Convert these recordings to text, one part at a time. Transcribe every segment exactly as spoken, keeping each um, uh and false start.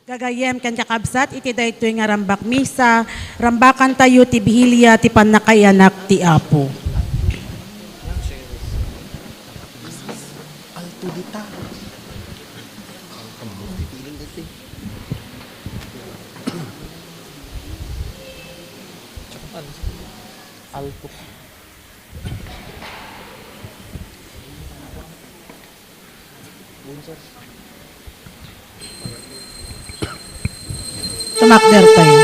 Gagayyem ken kakabsat, iti daytoy nga rambak misa, rambakantayo ti bihilia ti pannakaiyanak ti Apo. Alto dita. Alto. Tumakder tayo.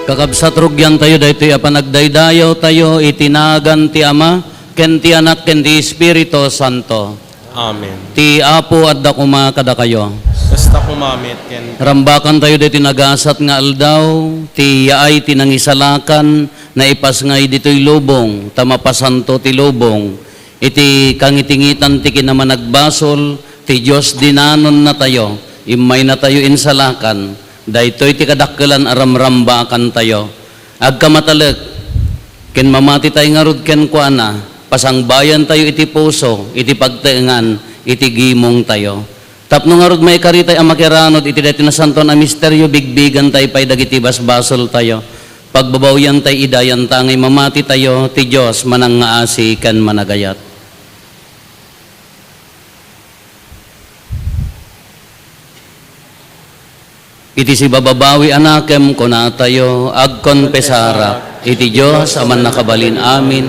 Kakabsat, rugiantayo daytoy a panagdaydayawtayo iti nagan ti Ama, ken ti Anak, ken ti Espiritu Santo. Amen. Ti Apo adda koma kadakayo. Kasta koma met ken. Rambakantayo daytoy nagasat nga aldaw, ti yaay ti nangisalakan, naipasngay ditoy lubong, ta mapasanto ti lubong. Iti kangitingitan ti kinamanagbasol, ti Dios dinanonnatayo, immaynatayo insalakan, daytoy ti kadakkelan a ramrambakantayo. Agkamatalek, ken mamatitay ngarud kenkuana, pasangbayantayo iti puso, iti pagteengan, iti gimongtayo. Tapno ngarud maikari tay a makiranod iti daytoy nasantoan a misterio, bigbigantay pay dagiti basbasoltayo. Pagbabawiantay idayanta nga imamatitayo, ti Dios manangngaasi ken managayat. Iti sibababawi a nakem, kunatayo, agkonpesarak iti Dios a mannakabalin amin,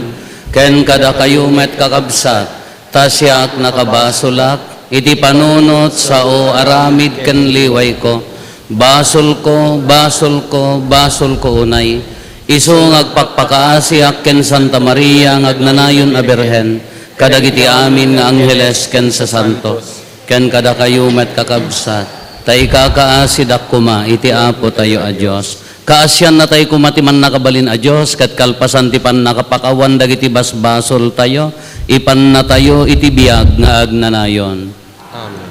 ken kadakayo met, kakabsat, ta siak nakabasolak iti panunot, sao, aramid ken liwayko. Basolko, basolko, basolko unay. Isu nga agpakpakaasiak ken Santa Maria nga agnanayon a Birhen, kadagiti amin nga angheles ken sasanto, ken kadakayo met, kakabsat, ta ikakaasidak koma iti Apotayo a Dios. Kaasiannatay koma ti mannakabalin a Dios, ket kalpasan ti pannakapakawan dagiti basbasoltayo, ipannatayo iti biag nga agnanayon. Amen.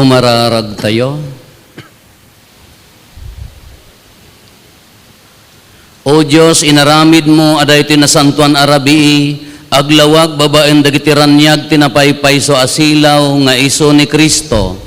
Umararagtayo. O Dios, inaramidmo a daytoy nasantoan a rabii, aglawag babaen dagiti raniag ti napaypayso a silaw nga isu ni Cristo.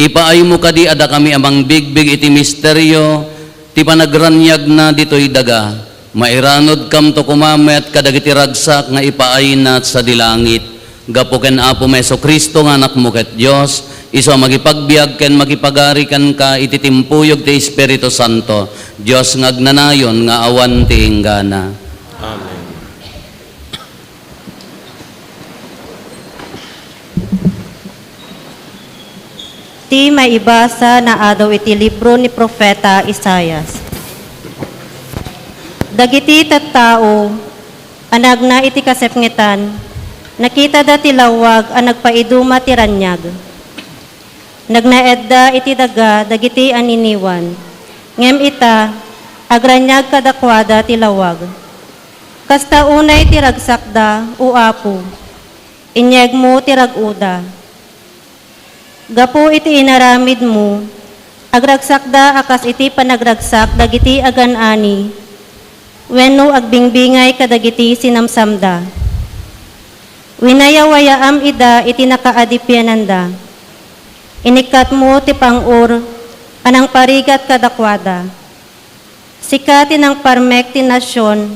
Ipaaymo kadi a dakami a mangbigbig iti misterio ti panagraniagna ditoy daga. Mairanudkamto koma met kadagiti ragsak nga ipaayna sadi langit. Gapu ken Apo Jesu-Cristo nga Anakmo ket Dios, isu a makipagbiag ken makipagari kenka iti timpuyog ti Espiritu Santo, Dios nga agnanayon nga awan ti inggana. Amen. Ti maibasa naadaw iti libro ni Profeta Isaias. Dagiti tattao a naagna iti kasepngetan, nakitada ti lawag a nagpaiduma ti raniag. Nagnaedda iti daga dagiti aniniwan, ngem ita, agraniag kadakuada ti lawag. Kasta unay ti ragsakda, O Apo, inyegmo ti rag-oda. Gapu iti inaramidmo, agragsakda a kas iti panagragsak dagiti agan-ani wenno agbingbingay kadagiti sinamsamda. Winayawayaam ida iti nakaadipiananda. Inikkatmo ti pang-or a nangparigat kadakuada. Sika ti nangparmek ti nasion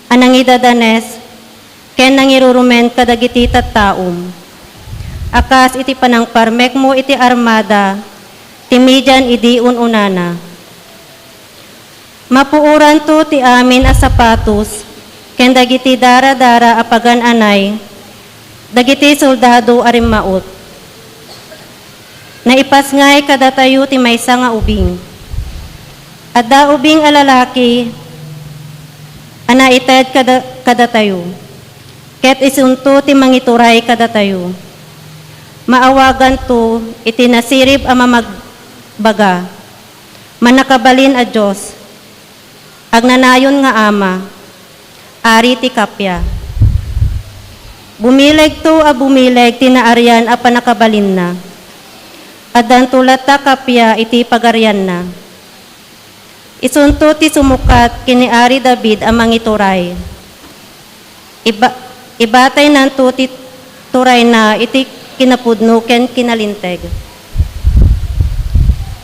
a nangidadanes ken nangirurumen kadagiti tattaom, a kas iti panangparmekmo iti armada ti Midian idi un-unana. Mapuoranto ti amin a sapatos ken dagiti daradara a pagan-anay dagiti soldado a rimmaut. Naipasngay kadatayo ti maysa nga ubing. Adda ubing a lalaki a naited kada-, kadatayo, ket isunto ti mangituray kadatayo. Maawaganto iti nasirib a mamagbaga, Mannakabalin a Dios, Agnanayon nga Ama, Ari ti kappia. Bumilegto a bumileg ti naarian a pannakabalinna. Addanto latta kappia iti pagarianna. Isunto ti sumukat ken ni Ari David a mangituray. Iba-, ibataynanto ti turayna iti kinapudno ken kinalinteg.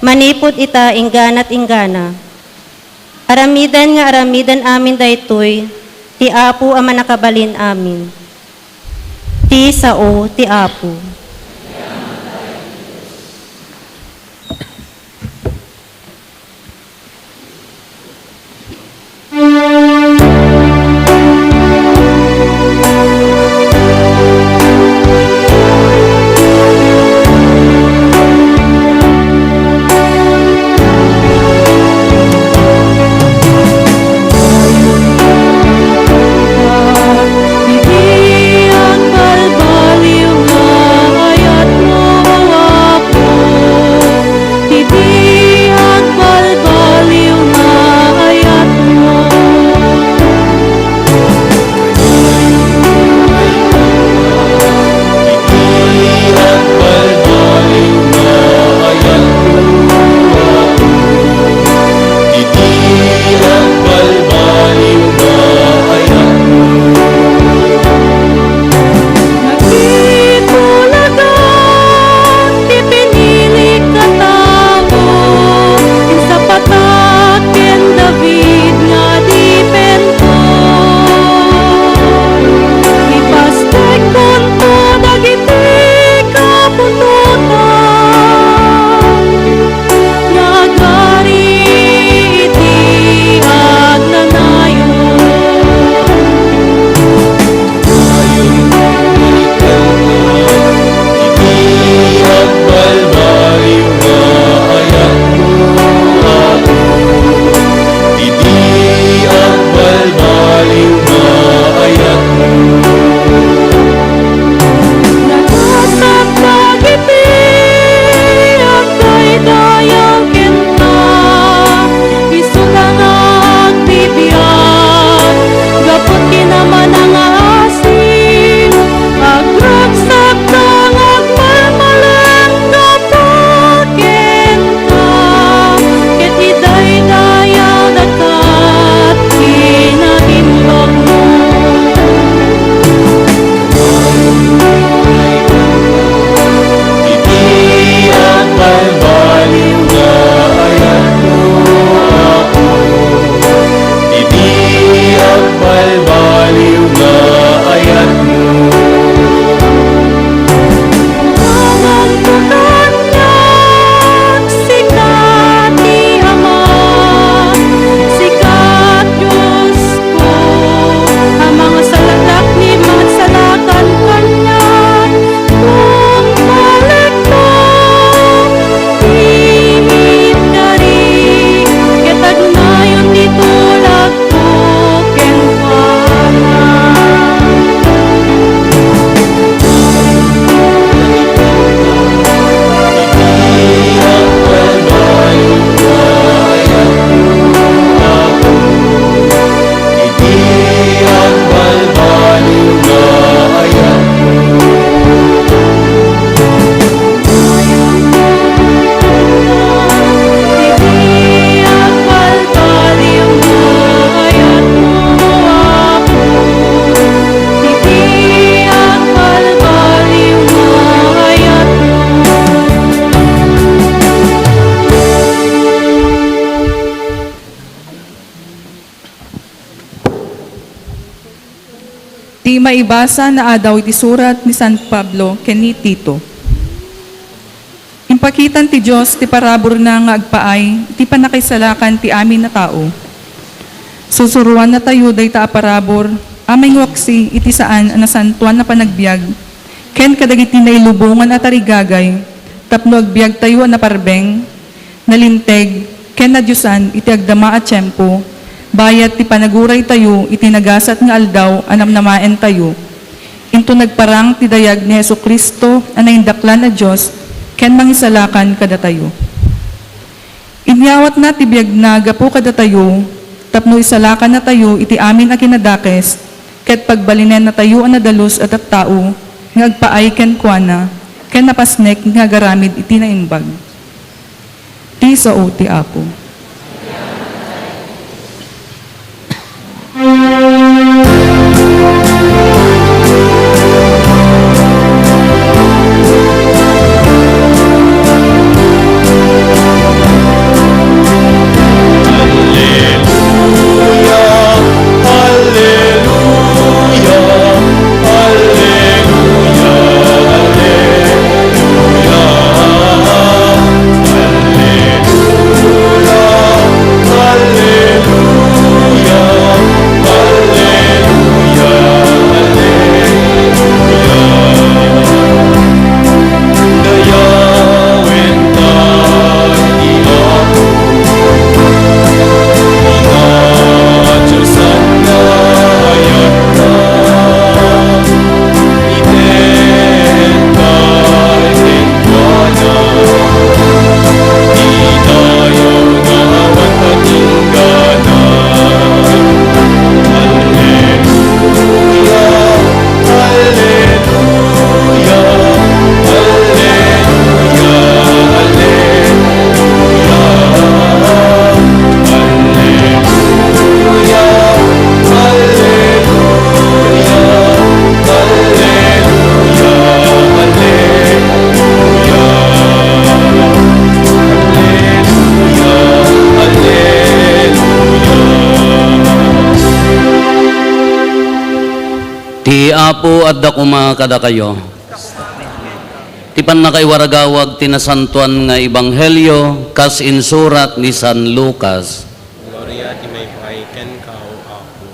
Manipud ita, inggana't inggana. Aramiden nga aramiden amin daytoy ti Apo a Mannakabalin Amin. Ti sao ti Apo. Ti maibasa nga adaw iti surat ni San Pablo ken ni Tito. Impakitan ti Dios ti paraburna nga agpaay iti pannakaisalakan ti amin a tao. Susuroannatayo dayta a parabur a mangiwaksi iti saan a nasantoan a panagbiag ken kadagiti nailubongan a tarigagay tapno agbiagtayo a naparbeng, nalinteg, ken nadiosan iti agdama a tiempo, bayat ti panaguraytayo iti nagasat nga aldaw a namnamaentayo. Inton nagparang ti dayag ni Jesu-Cristo a naindaklan a Dios ken Mangisalakan kadatayo. Inyawatna ti biagna gapu kadatayo tapno isalakannatayo iti amin a kinadakes ket pagbalinennatayo a nadalus a tattao nga agpaay kenkuana ken napasnek nga agaramid iti naimbag. Ti sao ti Apo. Ti Apo adda koma kadakayo. Ti pannakaiwaragawag ti nasantoan nga ebanghelio kas insurat ni San Lucas. Gloria ti maypay kenka, O Apo.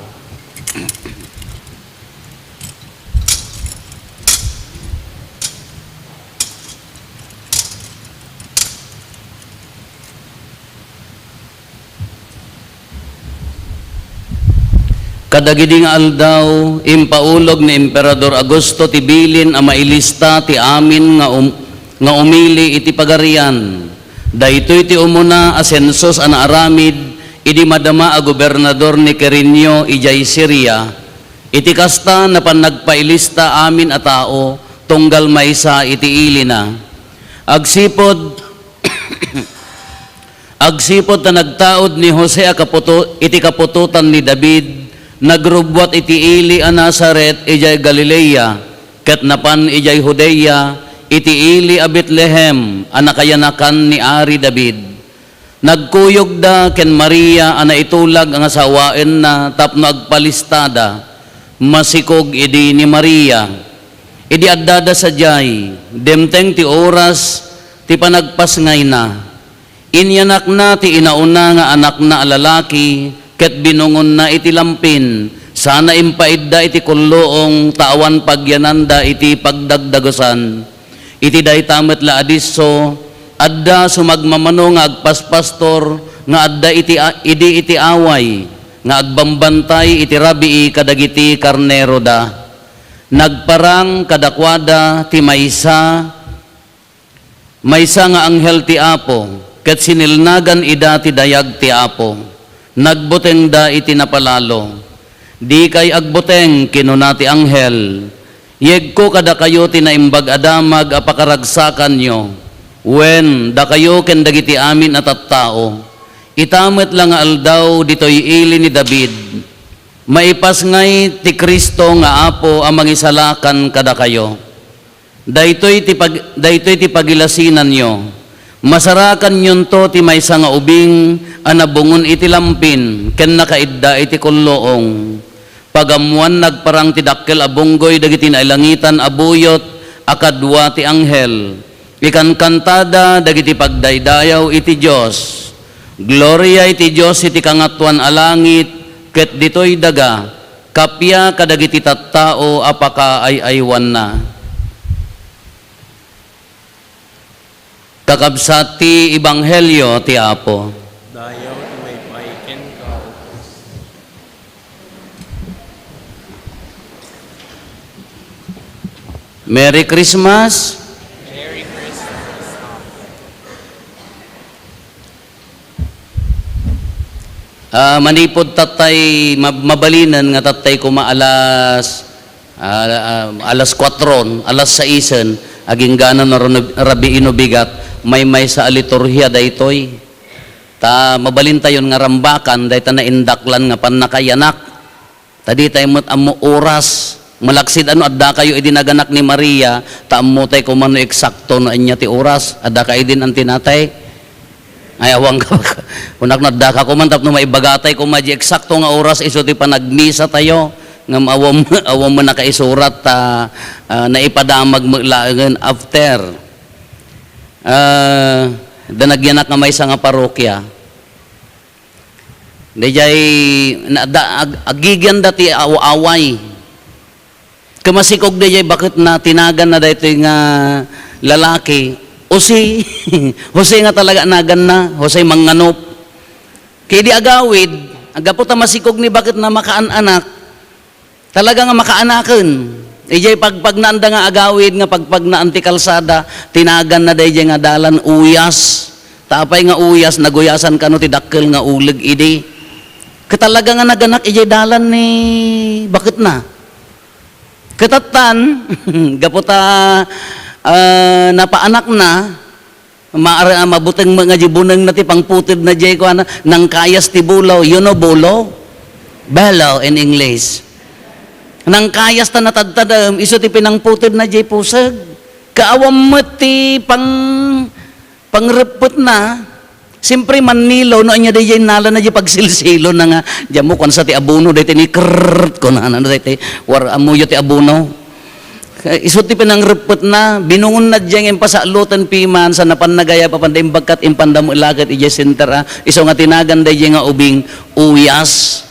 Kadagidi nga aldaw, impaulog ni Emperador Augusto ti bilin a mailista ti amin nga um-, nga umili iti pagarian. Daytoy ti umuna a sensus a naaramid idi madama a gobernador ni Quirinio idiay Siria. Iti kasta, napan nagpailista amin a tao tunggal maysa iti ilina. Agsipud Agsipud ta nagtaud ni Jose a kaputo-, iti kaputotan ni David, nagrubbuat iti ili a Nazaret idiay Galilea, ket napan idiay Judea, iti ili a Betlehem a nakayanakan ni Ari David. Nagkuyogda ken Maria a naitulag nga sawaenna tapno agpalistada. Masikog idi ni Maria. Idi addada sadiay, dimteng ti oras ti panagpasngayna. Inyanakna ti inauna nga anakna a lalaki ket binungonna iti lampin, sana impaidda iti kulluong ta awan pagyananda iti pagdagdagusan. Iti dayta met la a disso, adda sumagmamano nga agpaspastor nga adda iti a-, idi iti away nga agbambantay iti rabii kadagiti karneroda. Nagparang kadakuada ti maysa Maysa nga anghel ti Apo, ket sinilnagan ida ti dayag ti Apo. Nagbutengda iti napalalo. "Dikay agbuteng," kinuna ti anghel. "Yegko kadakayo ti Naimbag a Damag a pakaragsakanyo, wen, dakayo ken dagiti amin a tattao. Ita met la nga aldaw ditoy ili ni David, maipasngay ti Cristo nga Apo a mangisalakan kadakayo." Daytoy ti pag-, daytoy ti pagilasinanyo. Masarakanyonto ti maysa nga ubing a nabungon iti lampin ken nakaidda iti kulluong. Pagammoan, nagparang ti dakkel a bunggoy dagiti nailangitan a buyot a kadua ti anghel. Ikankantada dagiti pagdaydayaw iti Dios. Gloria iti Dios iti kangatoan a langit, ket ditoy daga, kappia kadagiti tattao a pakaay-aywanna. Kakabsat ti Ebanghelio ti Apo. Dayaw ti maipaay kenka, O Cristo. Merry Christmas. Merry Christmas. Ah, manipud tattay, ma-, mabalinen nga tattay koma alas, ah, ah, alas kuatron, alas saisen, agingganan no ran-, rabii no bigat, maymaysa a liturhia daytoy. Ta mabalintayon nga rambakan dayta naindaklan nga pannakayanak. Ta ditay met ammo oras. Malaksid a no addakayo idi naganak ni Maria, ta ammotay koma no eksakto no ania ti oras. Addaka idin antinatay? Ay, awan ka. Kunak no addaka koma tapno maibagatay koma di eksakto nga oras isu ti panagmisatayo. Ngem awan, awan met nakaisurat ta, ah, naipadamag met laengen after. Ah, da nagyanak nga maysa nga parokya. Dayjay, na, da, ag-, agigianda ti aw-, away. Kamasikog dayjay baketna, tinaganna daytoy nga lalaki, Jose. Jose nga talaga naganna, Jose Manganop. Kay di agawid, aggapu ta masikog ni baketna makaan-anak, talaga nga makaanaken. Idiay pagpagnaanda nga agawid nga pagpagnaan ti kalsada, tinaganna daydiay nga dalan Uyas. Ta apay nga Uyas, naguyasan kano ti dakkel nga uleg idi. Ket talaga nga naganak idiay dalan ni baketna. Ket tattan, gapu ta, ah, napaanakna, Maara a mabuteng met nga di bunengna ti pangputedna diay kuana, nangkayas ti bulaw. You know bulaw? Bellow in English. Nangkayas ta natadtadem, isu ti pinangputedna diay puseg. Kaawan met ti pang-, pangreppetna. Siyempre, mannilo, no ania diay innalana diay pagsilsilona nga, "Diammo, kuansa ti abono, daytoy ni krrrrt," kunana, daytoy, "War, ammoyo ti abono." Isu ti pinangreppetna, binungonna diay nga impasalutan piman, sa napan nagayab a panda imbagkat, impanda met laket idiay center, a, isu nga tinagan daydiay nga ubing, Uyas.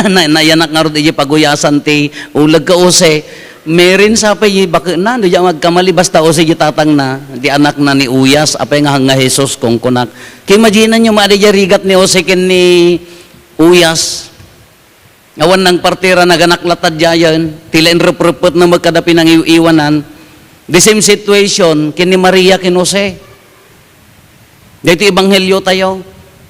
Na-, nayanak ngarud idiay paguyasan ti uleg ka, Jose. Merin sa pay baketna, no, diay agkamali, basta Jose diay tatangna, ti anakna ni Uyas, apay nga, nga Jesus, kunkunak. Ki-imagine-anyo, maadi diay rigat ni Jose ken ni Uyas. Awan nangpartira, naganak latta diayen, ti la inrepreppetna met kada pinangiw-iwanan. The same situation ken ni Maria ken Jose. Daytoy ebangheliotayo.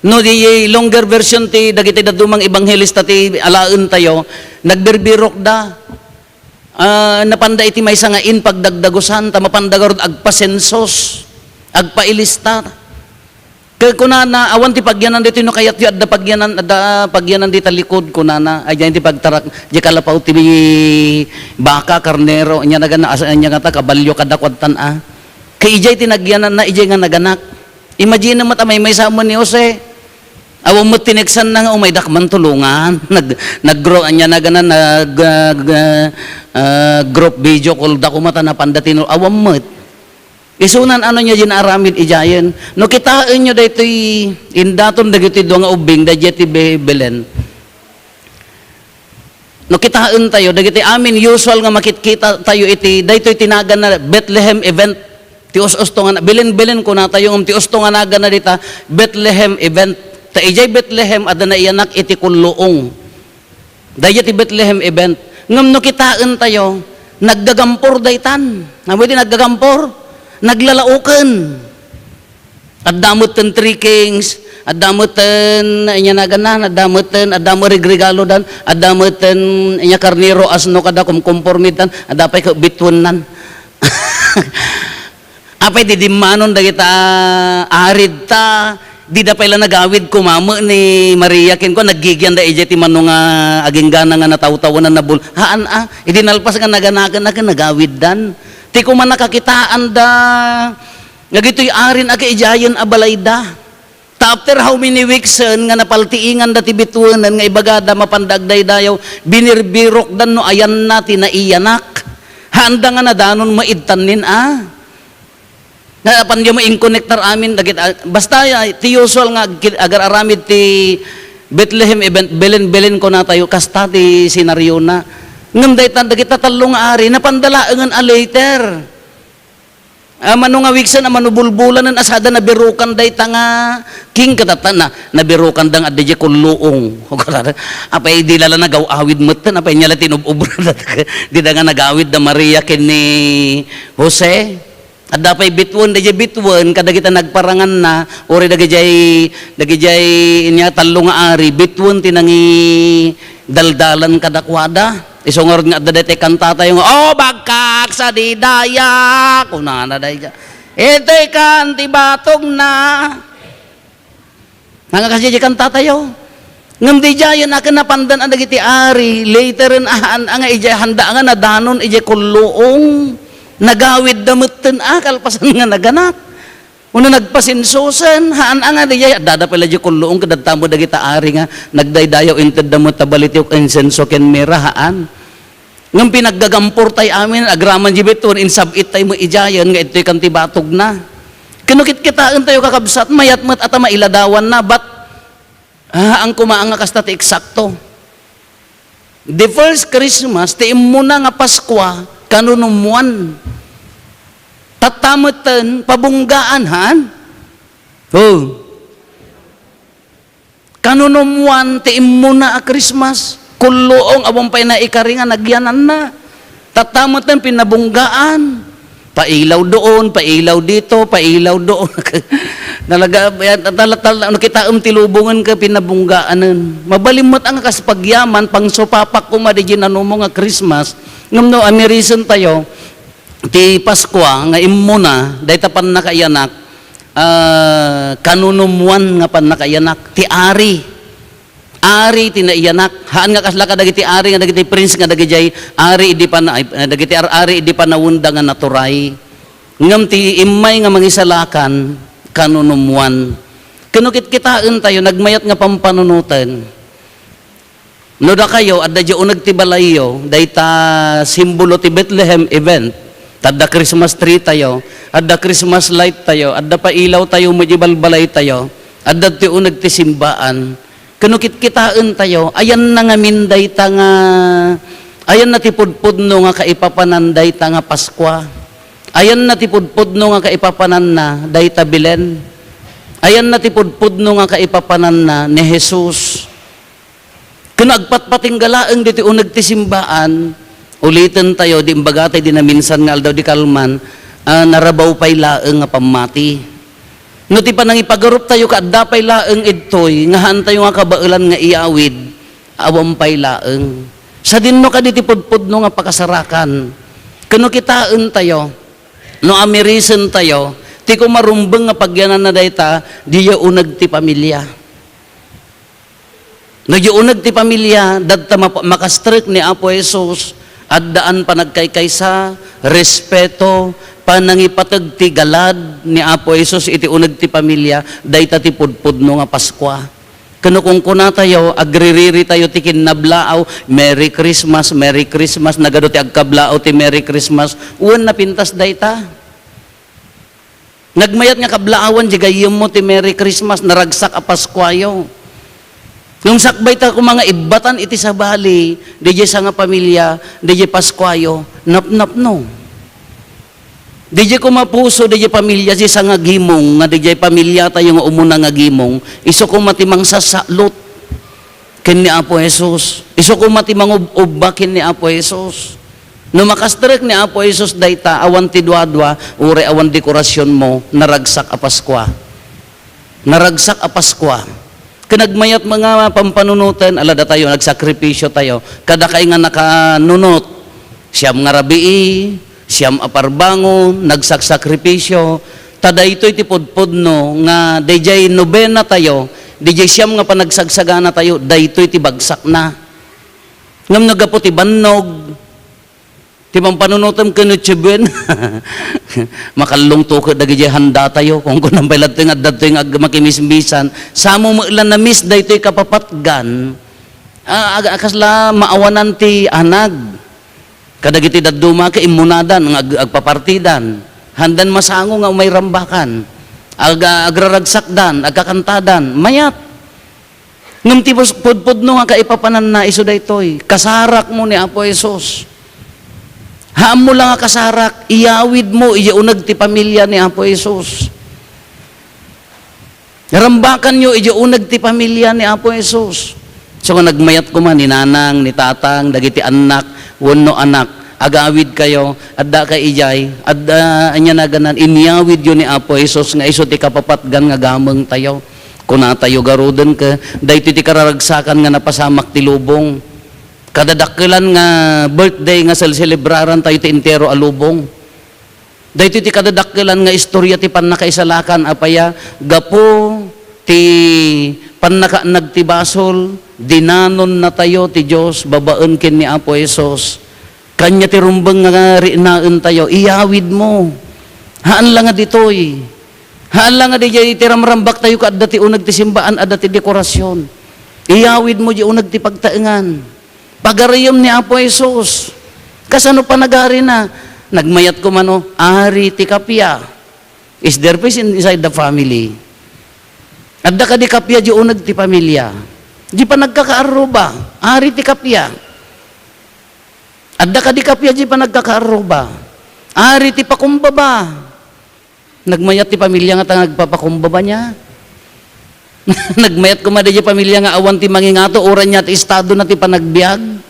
No, di longer version ti dagiti dadduma nga ebanghelista ti alaentayo, nagbirbirokda. Ah, napanda iti maysa nga inn pagdagdagusan, ta mapanda garud agpasensus, agpailista. Ket kunana, "Awan ti pagyanan ditoy no kayatyo, adda pagyanan, adda pagyanan dita likod," kunana. Ay, diay ti pagtarak, diay kalapaw ti baka, karnero, ania nagan-, as-, ania ngata, kabalio, kada kuadtan, a. Ket idiay ti nagyananna, idiay nga naganak. Imagine met a maymaysa met ni Jose. Awan met tineksanna nga, "Umaydak man tulongan." Nag-, nag-gro-, ania nagana, nag-, ah, ah, group video call da koma ta napanda tinul-, awan met. Isunan ano nia diay naaramid idiayen. No kitaenyo daytoy indaton dagiti dua nga ubbing, daydiay ti Be-, Belen. No kitaentayo, dagiti amin usual nga makitkita tayo iti, daytoy ti naganna Bethlehem event. Ti us-usto nga na-, Belen, Belen kunatayo, ngem ti usto nga naganna dita, Bethlehem event. Ta idiay Bethlehem, adda naiyanak iti kulluong. Daydiay ti Bethlehem event. Ngem no kitaentayo, naggagampor daytan. Amo iti naggagampor? Naglalaoken. Adda metten three kings, adda metten, ania naganna, adda metten, adda met regregalodan, adda metten, ania karnero, asno, kada kumkumpormidan, adda pay ket bitwennan. Apay didimmanon dagita arid ta, dida pay la nagawid koma met ni Maria ken kua, naggigianda idiay ti mano nga aginggana nga natawtawenan nabul-, haan a, idi nalpas nga naganaken a ken nagawiddan. Ti koma nakakitaanda, dagitoy arin a ket idiayen a balayda. Ta after how many weeksen nga napaltiinganda ti bituen nga ibagada mapanda agdaydayaw, binirbirokdan no ayanna ti naiyanak. Haanda nga nadanon maidtan nin a. Nga apan diay mainkonektar amin dagit, ah, basta, ah, ti usual nga agki-, agar-aramid ti Bethlehem event, Belen, Belen kunatayo, kasta ti senariona. Ngem dayta, dagita tallo nga ari, napanda laengen a later. Ah, mano nga weeksen, a mano bulbulanen, a sada nabirukan dayta nga king katatta na, nabirukanda nga adda diay kulluong. Apay di la la nagaw-awid metten, apay nia la tinub-ubra dayta, dida nga nagawid da Maria ken ni Jose. Adda pay bituen, daydiay bituen kadagita nagparanganna, uray dagidiay, dagidiay nia tallo nga ari, bituen ti nangidalan kadakuada. Isu ngarud nga adda daytoy kantatayo nga, "O bagkak, sadi dayak," kunana daydiay. "Itoy kan ti batogna." Nga kas diay kantatayo. Ngem diay a ken napandan a dagiti ari, later en a haan a nga idiay handa a nga nadanon idiay kulluong, nagawidda metten a kalpasan nga naganak. Wenno nagpasinsosen, haan a nga diay, addada pay la diay kulluong, ket adda met dagita ari nga nagdaydayaw, intedda met ta balitiok insenso ken mira, haan. Ngem pinaggagampor tay amin, agraman diay bituen, insab-it tay met idiayen nga ittoy kan ti batogna. Ken no kitkitaen tayo, kakabsat, mayat met a ta mailadawanna, but, ah, ang kumaang nga kasta ti eksakto. The first Christmas, ti immuna nga Paskua, kanunumuan. Tatta metten, pabunggaan, haan? Oh. Kanunumuan ti immuna a Christmas, kulluong, awan pay naikari nga nagyananna. Tatta metten pinabunggaan. Pailaw doon, pailaw dito, pailaw doon. Talaga, yan, tala-, tala-, ano, kitaem ti lubongen ket pinabunggaanen. Mabalin met a nga kas pagyaman, pangsupapak koma di ginanumo nga Christmas. Ngem no, amirisen tayo, ti Paskua nga immuna, dayta pannakaiyanak, ah, kanunumuan nga pannakaiyanak, ti ari. Ari ti naiyanak. Haan nga kasla kadagiti ari nga dagiti prince nga dagidiay ari idi pana-, eh, dagiti ar-, ari idi panawenda nga naturay. Ngem ti immay nga mangisalakan, kanunumuan. Ken no kitkitaen tayo, nagmayat nga pampanunoten. No dakayo, adda diay uneg ti balayyo, dayta simbolo ti Bethlehem event. Ta adda Christmas tree tayo, adda Christmas light tayo, adda pailaw tayo, met diay balbalay tayo, adda ti uneg ti simbaan. Ken no kitkitaen tayo, ayanna ngamin dayta nga, ayanna ti pudpudno nga kaipapanan dayta nga Paskua. Ayanna ti pudpudno nga kaipapananna dayta Belen. Ayanna ti pudpudno nga kaipapananna ni Jesus. Ken agpatpatingga laeng ditoy uneg ti simbaan, uliten tayo, di imbaga tayo di naminsan nga aldaw di kalman, ah, narabaw pay laeng nga pammati. No ti panangipagarup tayo, kaadda pay laeng idtoy, nga haan tayo nga kabaelan nga iyawid, awan pay laeng. Sadinno kadi ti pudpudno nga pakasarakan. Ken no kitaen tayo, no amirisen tayo, ti kumarumbeng nga pagyananna dayta, diay uneg ti pamilia. No diay uneg ti pamilia, dadta map-, makastrek ni Apo Jesus, addaan panagkaykaysa, respeto, panangipateg ti galad ni Apo Jesus iti uneg ti pamilia, dayta ti pudpudno nga Paskua. Ken no kunkunatayo, agririri tayo ti kinnablaaw, "Merry Christmas, Merry Christmas," nagadu ti agkablaaw ti Merry Christmas, wen napintas dayta. Nagmayat nga kablaawan di gayyemmo ti Merry Christmas, naragsak a Paskuayo. Ngem sakbay ta koma nga ibbatan iti sabali, diay sangapamilia, diay Paskuayo, napnapno. Diay koma puso, diay pamilia, diay sangagimong, nga diay pamiliatayo nga umuna nga gimong, isu koma ti mangsasalot ken ni Apo Jesus. Isu koma ti mangub-ubba ken ni Apo Jesus. No makastrek ni Apo Jesus dayta, awan ti duadua, uray awan dekorasionmo, naragsak a Paskua. Naragsak a Paskua. Ken nagmayat nga pampanunoten, ala datayo, nagsakripisio tayo. Kadakay nga nakanunot, siam nga rabii, siam a parbangon, nagsaksakripisio. Ta daytoy ti pudpudno nga daydiay nobena tayo, daydiay siam nga panagsagsaganatayo, daytoy ti bagsakna. Ngem no gapu ti bannog, Ti pampanunotem ken Noche Buena. Makallungto ket dagiti handatayo. Kunkunam pay latta nga adda daytoy nga ag-, makimismisan. Samo met la na-miss daytoy kapapatgan. Ah, ag-, kasla maawanan ti anag. Kadagiti dadduma ket immunadan nga ag-, agpapartidan. Handan masango nga umay rambakan. Ag-, agraragsakdan, agkakantadan. Mayat. Ngem ti pus-, pudpudno nga kaipapananna isu daytoy, kasarakmo ni Apo Jesus. Haanmo la nga kasarak, iyawidmo idiay uneg ti pamilia ni Apo Jesus. Rambakanyo idiay uneg ti pamilia ni Apo Jesus. So, nga nagmayat koma ni nanang, ni tatang, dagiti annak, wenno anak, agawidkayo, adda kay idiay, adda, ania naganan, inyawidyo ni Apo Jesus nga isu ti kapapatgan nga gamengtayo. Kunatayo garuden ket daytoy ti kararagsakan nga napasamak ti lubong. Kadadakkelan nga birthday nga selselebraran tayo ti entero a lubong. Daytoy ti kadadakkelan nga istorya ti pannakaisalakan, apaya, gapu ti pannakaannag ti basol, dinanonnatayo ti Dios babaen ken ni Apo Jesus. Kania ti rumbeng nga riknaentayo, iyawidmo. Haan la nga ditoy. Haan la nga didiay ti ramrambaktayo ket adda ti uneg ti simbaan, adda ti dekorasyon. Iyawidmo diay uneg ti pagtaengan. Pagarayem ni Apo Jesus. Kasano panagarina? Nagmayat koma no, ari ti kappia. Is there peace in-, inside the family? Adda kadi kappia diay uneg ti pamilia? Diay panagkakaarruba, ari ti kappia. Adda kadi kappia diay panagkakaarruba? Ari ti pakumbaba. Nagmayat ti pamilia nga ta nagpapakumbaba nia. Nagmayat koma diay pamilia nga awan ti mangingato, uray nia ti estadona ti panagbiag.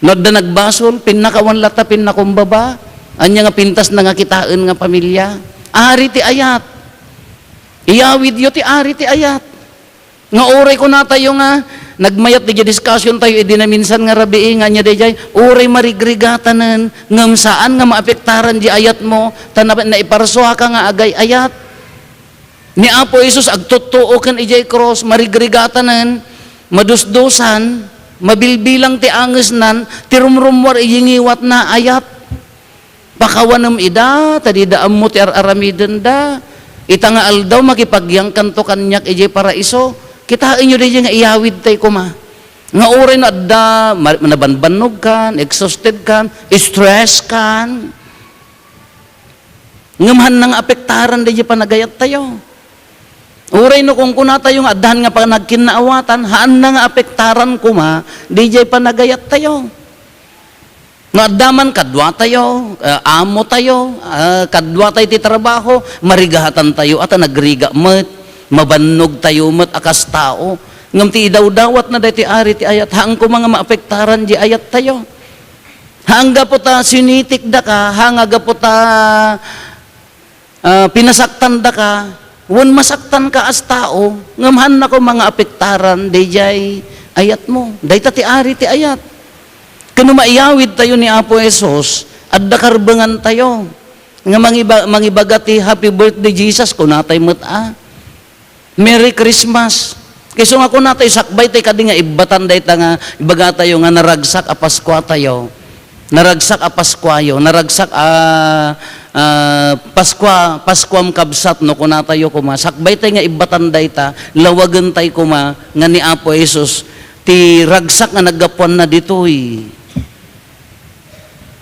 No adda nagbasol, pinnakawan latta, pinnakumbaba. Ania nga pintasna nga kitaen nga pamilia? Ari ti ayat. Iyawidyo ti ari ti ayat. Nga uray kunatayo nga nagmayat diay discussion tayo idi naminsan nga rabii nga ania daydiay, uray marigrigatanen, ngem saan nga maapektaran diay ayatmo, ta na-, naiparsuaka nga agay-ayat. Ni Apo Jesus agtuttuo ken idiay krus, marigrigatanen, madusdusan, mabilbilang ti angesnan, ti rumrummuar idiay ngiwatna, ayat. Pakawanem ida, ta dida ammo ti ar-aramidenda. Ita nga aldaw, makipagyangkanto kaniak idiay paraiso. Kitaenyo daydiay nga iyawidtay koma. Nga uray no adda, ma-, nabanbannogkan, exhaustedkan, stresskan. Ngem haanna nga apektaran daydiay panagayattayo. Uray no kunkunatayo nga adda haan nga panagkinnaawatan, haanna nga apektaran koma daydiay panagayattayo. No adda man kaduatayo, ah, amotayo, ah, kaduatayo ti trabaho, marigahatantayo, a ta nagriga met, mabannogtayo met a kas tao. Ngem ti idawdawatna daytoy ari ti ayat, haan koma nga maapektaran diay ayattayo. Haan gapu ta sinitikdaka, haan nga gapu ta ah, pinasaktandaka, wen masaktanka as tao, ngem haanna koma nga apektaran daydiay ayatmo. Dayta ti ari ti ayat. Ken no maiyawidtayo ni Apo Jesus, adda karbengantayo nga mangiba-, mangibaga ti "Happy birthday, Jesus," kunatay met a. Merry Christmas. Kayso nga kunatayo, sakbaytay kadi nga ibbatan dayta nga ibagatayo nga naragsak a Paskuatayo. Naragsak a Paskuayo, naragsak a, ah, Paskua, Paskuam kabsat, no kunatayo koma. Sakbaytay nga ibbatan dayta, lawagentay koma nga ni Apo Jesus ti ragsak nga naggapuanna ditoy.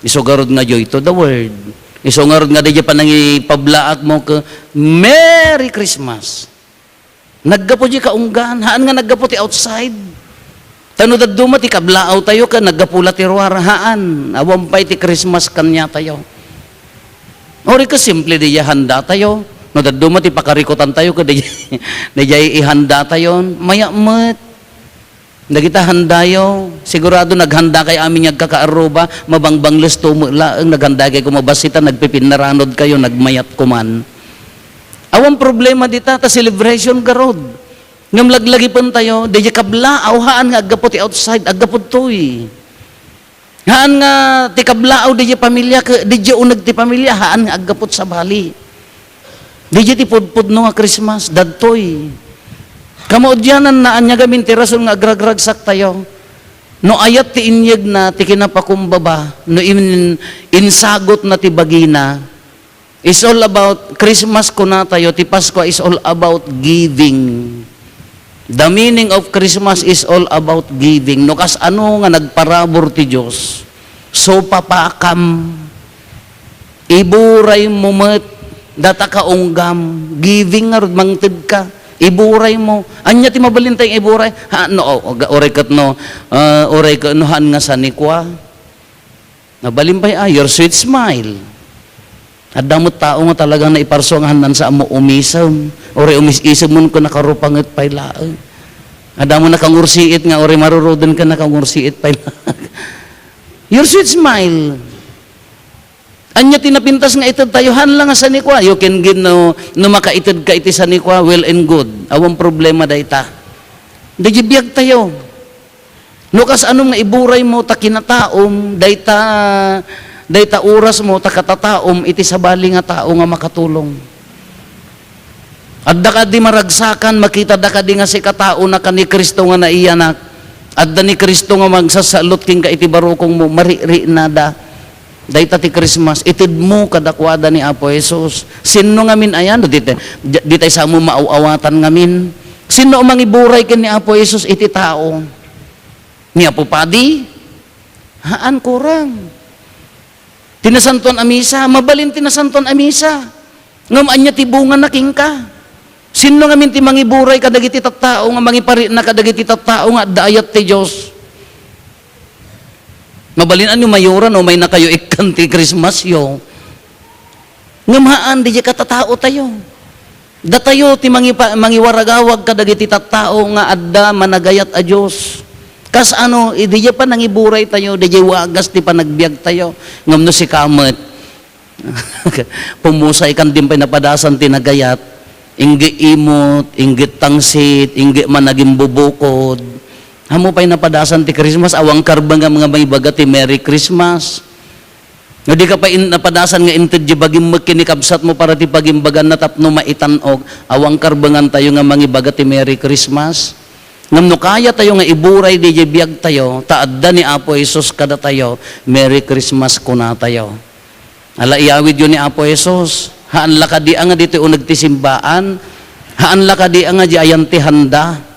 Isu ngarud nga joy to the world. Isu ngarud nga daydiay panangipablaakmo ket Merry Christmas. Naggapu diay kaunggaan, haan nga naggapu ti outside. Ta no dadduma ti kablaawtayo ket naggapu la ti ruar, haan, awan pay ti Christmas kaniatayo. Uray ket simple diay handatayo. No dadduma ti pakarikutantayo ket diay, diay ihandatayon, mayat met. Dagita handayo, sigurado naghandakay amin nga agkakaarruba, mabangbanglesto met laeng, naghandakay koma bassit ta nagpipinnaranodkayo, nagmayat koman. Awan problema dita, ta celebration garud. Ngem laglagipentayo, daydiay kablaaw, haan nga aggapu ti outside, aggapu ditoy. Haan nga ti kablaaw daydiay pamilia, ke-, daydiay uneg ti pamilia, haan nga aggapu ti sabali. Daydiay ti pudpudno nga Christmas, dadtoy. Kamaudiananna, ania gamin ti rason nga agragragsaktayo? No ayat ti inyegna, ti kinapakumbaba, no in-, insagutna ti bagina, it's all about Christmas, kunatayo, ti Paskua is all about giving. The meaning of Christmas is all about giving. No kasano nga nagparabur ti Dios, supapakam, iburay mo met, data kaunggam, giving ngarud, mangted ka, iburay mo. Ania ti mabalin tayo iburay? Ha, no, o, ga-, uray ket no, ah, uray ket no, haan nga sanikua. Mabalin pay, ah, your sweet smile. Adda met tao nga talagang naiparso nga haan nga saan mo umisem. Uray umis-isem mo ket nakarupanget pay laeng. Adda mo nakangursiit nga uray maruruden ka, nakangursiit pay laeng. Your sweet smile. Ania ti napintas nga ited tayo? Haan la nga sanikua. You can give no, no makaited ka iti sanikua, well and good. Awan problema dayta. Daydi biag tayo. No kasano nga iburay mo ta kinataom, dayta, dayta oras mo ta katataom iti sabali nga tao nga makatulong. Adda kadi maragsakan, makitada kadi nga sika tao na ka ni Cristo nga naiyanak. Adda ni Cristo nga magsasallot kenka iti barukongmo, mariknada. Dayta ti Christmas, itedmo kadakuada ni Apo Jesus. Sinno ngamin aya? No, di tay, di tay samo maaw-awatan ngamin. Sinno a mangiburay ken ni Apo Jesus iti tao? Ni Apo Padi? Haan, kurang. Ti Nasantoan a Misa, mabalin ti Nasantoan a Misa. Ngem ania ti bungana kenka? Sinno ngamin ti mangiburay kadagiti tattao nga mangiparikna kadagiti tattao nga adda ayat ti Dios? Mabalin a no mayoran, umaynakayo ikkan ti Christmasyo. Ngem haan, daydi katataotayo. Datayo ti mangipa-, mangiwaragawag kadagiti tattao nga adda managayat a Dios. Kasano, daydi pay nangiburay tayo, daydi wagas ti panagbiag tayo. Ngem no sika met, pumusay kan din pay napadasan ti nagayat, inggi imot, inggi tangsit, inggi managimbubukod. Ammo pay napadasan ti Christmas, awan karbengam nga maibaga ti Merry Christmas. No di ka pay in-, napadasan nga inted di bagim met ken ni kabsatmo para ti pagimbaganna tapno maitan-ok, awan karbengan tayo nga mangibaga ti Merry Christmas. Ngem no kaya tayo nga iburay di, di biag tayo, ta adda ni Apo Jesus kadatayo, Merry Christmas kuna tayo. Ala, iyawidyo ni Apo Jesus, haan la kadi a nga ditoy uneg ti simbaan, haan la kadi a nga di ayan ti handa.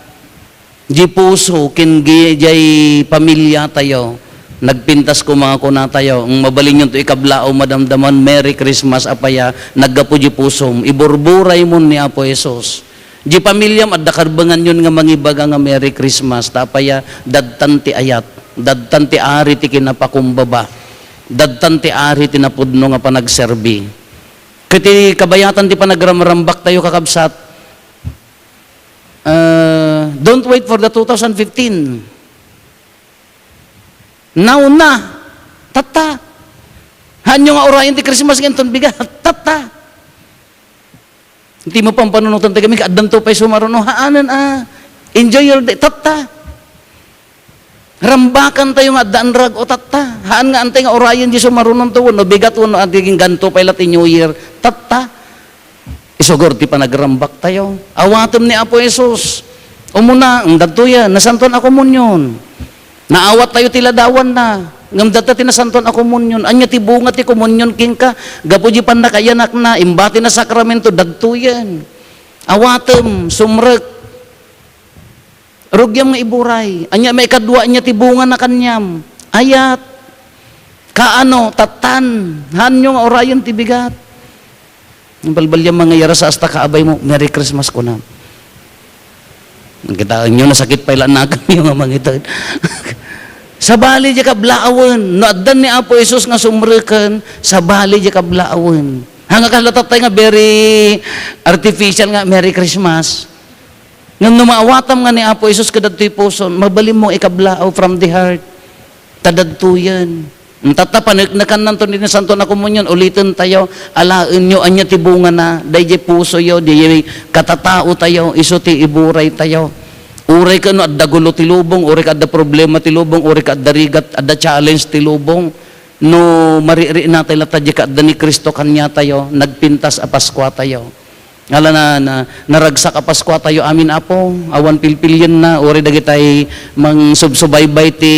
Di puso ken gi-, diay pamilya tayo, nagpintas koma kuna tayo, ng mabalinyon to ikablaaw madamdaman, Merry Christmas, apaya, naggapu di pusom, iburburay mon ni Apo Jesus. Di pamilyam, adda karbenganyon nga mangibaga nga Merry Christmas, ta apaya, dadtan ti ayat, dadtan ti ari ti kinapakumbaba, dadtan ti ari ti napudno nga panagserbi. Ket ti kabayatan ti panagramrambak tayo, kakabsat, Uh, don't wait for the two thousand fifteen. Now na. Tatta. Haanyo nga urayen ti Christmas nga inton bigat. Tatta. Iti mapampanunotan tayo kami, addanto pay sumaruno. Haanen a. Enjoy your day. Tatta. Rambakan tayo nga adda nrag-o, tatta. Haan nga antay nga urayen di sumarunonto wenno bigat wenno adiging ganto pay la ti New Year. Tatta. Isugor ti panagrambak tayo. Awatem ni Apo Jesus. Umuna, ng dadtoyen, Nasantoan a Komunyon. Naawat tayo ti ladawanna. Ngem dadta ti Nasantoan a Komunyon. Ania ti bunga ti komunyon kenka? Gapu di pannakaiyanakna, imbatina sakramento, dadtoyen. Awatem, sumrek. Rugiam nga iburay. Ania, maikadua, ania ti bungana kaniam? Ayat. Kaano, tattan. Haanyo nga urayen ti bigat. Balbaliam nga iyarasa asta kaabay mo, "Merry Christmas," kuna. Kitaenyo, nasakit pay la nakemyo nga mangited. Sabali di kablaawen. No addan ni Apo Jesus nga sumreken, sabali di kablaawen. Hanga kalatatay nga very artificial nga, "Merry Christmas." Ngem no maawatam nga ni Apo Jesus kadagitoy puson, mabalinmo ikablaaw from the heart. Ta dadtoyen. Tatta, paneknekannanto ni Santo a Komunyon, uliten tayo, alaenyo, ania ti bungana, daydiay pusoyo, daydiay katatao tayo, isu ti iburay tayo. Uray ket no adda gulo ti lubong, uray ket adda problema ti lubong, uray ket adda rigat, adda challenge ti lubong, no mariknatay latta diay kaadda ni Cristo kaniatayo, nagpintas a Paskua tayo. Ala na, na, naragsak a Paskua tayo amin, Apo, awan pilpilienna, uray dagitay mangsubsubaybay ti,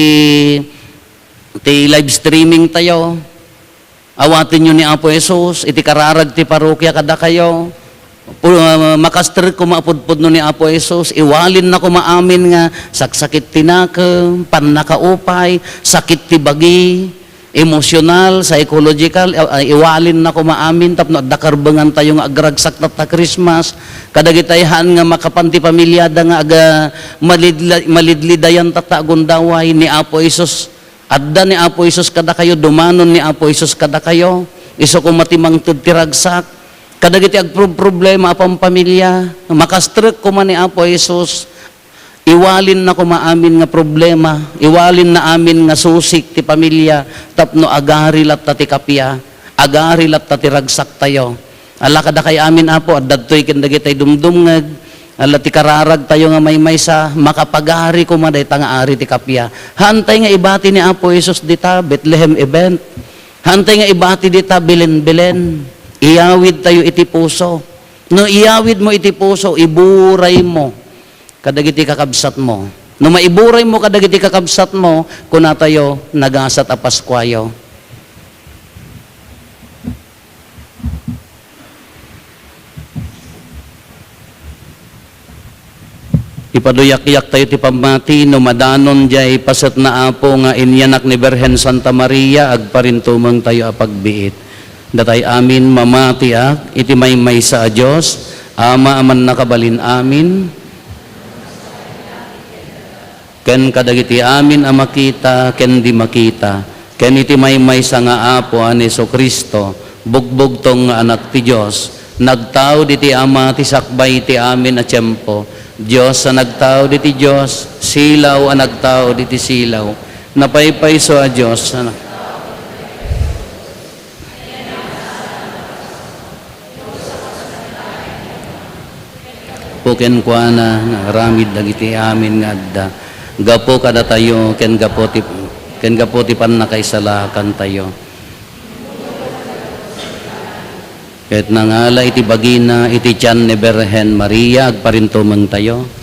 ti live streaming tayo. Awatenyo ni Apo Jesus iti kararag ti parokia kadakayo. Pu-, ah, makastrek koma a pudpudno ni Apo Jesus, iwalinna koma amin nga saksakit ti nakem, pannakaupay, sakit ti bagi, emosyonal, psychological, ah, iwalinna koma amin tapno adda karbengan tayo nga agragsak tatta Christmas. Kadagitay haan nga makapan ti pamiliada nga aga-, malidla-, malidlidayan tatta agundaway ni Apo Jesus. Adda ni Apo Jesus kadakayo, dumanon ni Apo Jesus kadakayo. Isu koma ti mangted ti ragsak. Kadagiti agprob-problema a pampamilya, makastrek koma ni Apo Jesus. Iwalinna koma amin nga problema, iwalinna amin nga susik ti pamilya, tapno agari latta ti kappia, agari latta ti ragsak tayo. Ala kadakay amin, Apo, adda ditoy ken dagitay dumdumngeg, ala ti kararag tayo nga maymaysa, makapagari koma dayta nga ari ti kappia. Haantay nga ibati ni Apo Jesus dita, Bethlehem event. Haantay nga ibati dita, Belen-Belen. Iyawid tayo iti puso. No iyawid mo iti puso, iburay mo kadagiti kakabsat mo. No maiburay mo kadagiti kakabsat mo, kuna tayo, nagasat a Paskuayo. Ipaduyakyak tayo ti pammati no madanon jay pasetna, Apo, nga inyanak ni Birhen Santa Maria, agparintumeng tayo a pagbiit. Datay amin, mamatiak iti maymaysa a Dios, Ama a mannakabalin amin, ken kadagiti amin a makita ken di makita, ken iti maymaysa nga Apo a ni Jesu-Cristo, bugbugtong nga Anak ti Dios, nagtaud iti Ama ti sakbay ti amin a tiempo, Dios a nagtaud iti Dios, silaw a nagtaud iti silaw, napaypayso a Dios a nag- Gapu kenkuana, nga aramid dagiti amin nga adda. Gapu kadatayo, ken gapu ti, ken gapu ti pannakaisalakantayo. Ket nangala iti bagina, iti tian ni Birhen Maria, agparintumengtayo.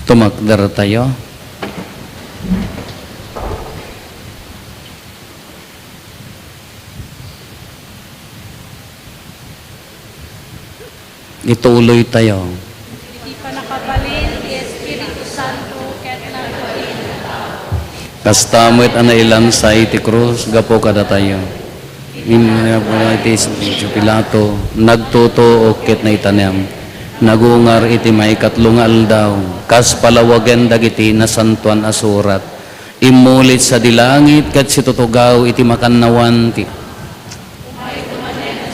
Tumakder tayo. Ituloy tayo. Iti pannakabalin ti Espiritu Santo ket nagbalin. Kasta met a nailansa iti krus gapu kadatayo. Immuno iti Poncio Pilato, nagtutuok ket naitanem. Nagungar iti maikatlo nga aldaw, kas palawagen dagiti Nasantoan a Surat. Immulit sadi langit ket situtugaw iti makannawan ti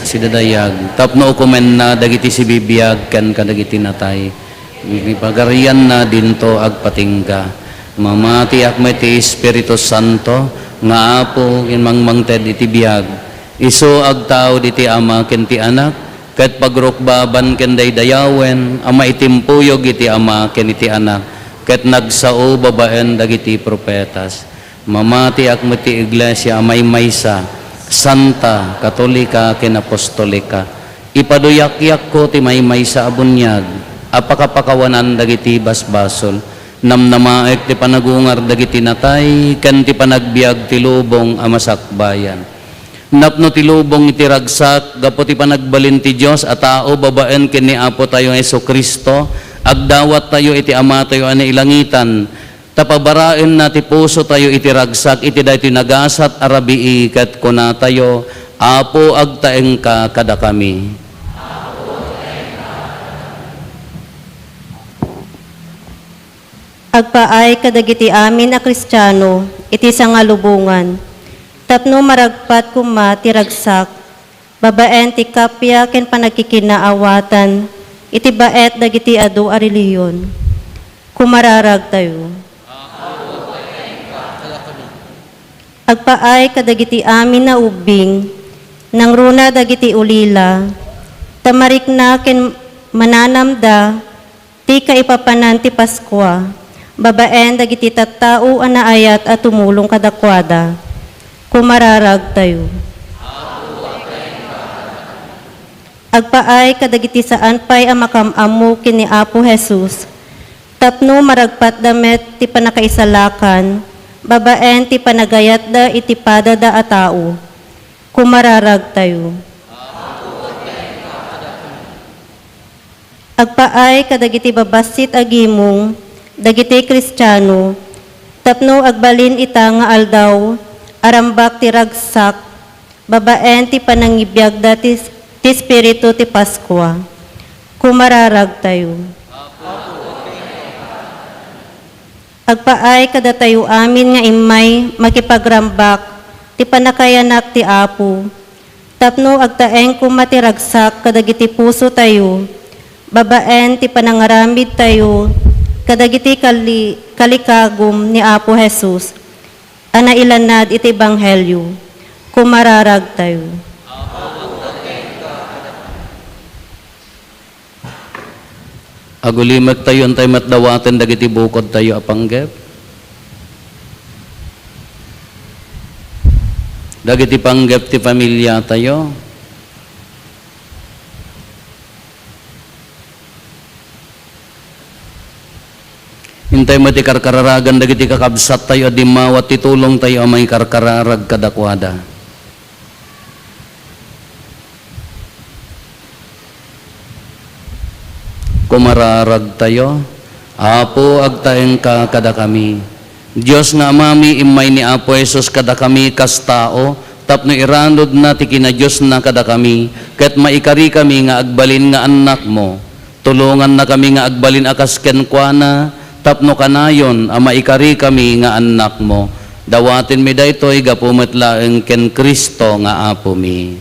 sidadayag tapno ukomenna dagiti sibibiag ken kadagiti natay. Iti pagarianna dinto agpatingga. Mamatiak met ti Espiritu Santo nga Apo ken mangmangted iti biag. Isu agtaud iti Ama ken ti Anak, ket pagrukbaban ken daydayawen a maitimpuyog iti Ama ken iti Anak, ket nagsao babaen dagiti profetas. Mamatiak met ti Iglesia a maymaysa, santa, katolika, ken apostolika. Ipaduyakko ti maymaysa a buniag a pakapakawanan dagiti basbasol. Namnamaek ti panagungar dagiti natay ken ti panagbiag ti lubong a masakbayan. Napno ti lubong iti ragsak gapu ti panagbalin ti Dios a tao babaen ken ni Apotayo Jesu-Cristo, agdawattayo iti Amatayo a nailangitan, ta pabaraenna ti pusotayo iti ragsak iti daytoy nagasat a rabii ket kunatayo, Apo, agtaengka kadakami. Agpaay kadagiti amin a Kristiano iti sangalubongan tapno maragpat koma ti ragsak babaen ti kappia ken pannakikinaawatan iti baet dagiti adu a relihiyon. Kumararagtayo. Agpaay kadagiti amin a ubbing, nangruna dagiti ulila, ta marikna ken mananamda ti kaipapanan ti Paskua, babaen dagiti tattao a naayat a tumulong kadakuada. Kumararagtayo. Agpaay kadagiti saan pay a makam-ammo ken ni Apo Jesus, tapno maragpatda met ti pannakaisalakan babaen ti panagayatda iti padada a tao. Kumararagtayo. Agpaay kadagiti babassit a gimong dagiti Kristiano tapno agbalin ita nga aldaw a rambak ti ragsak babaen ti panangibiagda ti, ti Espiritu ti Paskua. Kumararagtayo. Agpaay kadatayo amin nga immay makipagrambak ti pannakayanak ti Apo, tapno agtaeng koma ti ragsak kadagiti pusotayo, babaen ti panangaramidtayo kadagiti kali-, kalikagum ni Apo Jesus a nailanad iti ebanghelio. Kumararagtayo. Agulimektayo, intay met dawaten dagiti bukodtayo a panggep. Dagiti panggep ti familiatayo. Intay met ti karkararagan dagiti kakabsattayo a dimmawa ti tulongtayo a mangikarkararag kadakuada. Kumararagtayo. Apo, agtaengka kadakami. Dios nga Amami, immay ni Apo Jesus kadakami kas tao, tapno iranudna ti kinadiosna kadakami, ket maikarikami nga agbalin nga annakmo. Tulongannakami nga agbalin a kas kenkuana, tapno kanayon a maikarikami nga annakmo. Dawatenmi daytoy gapu met laeng ken Cristo nga Apomi.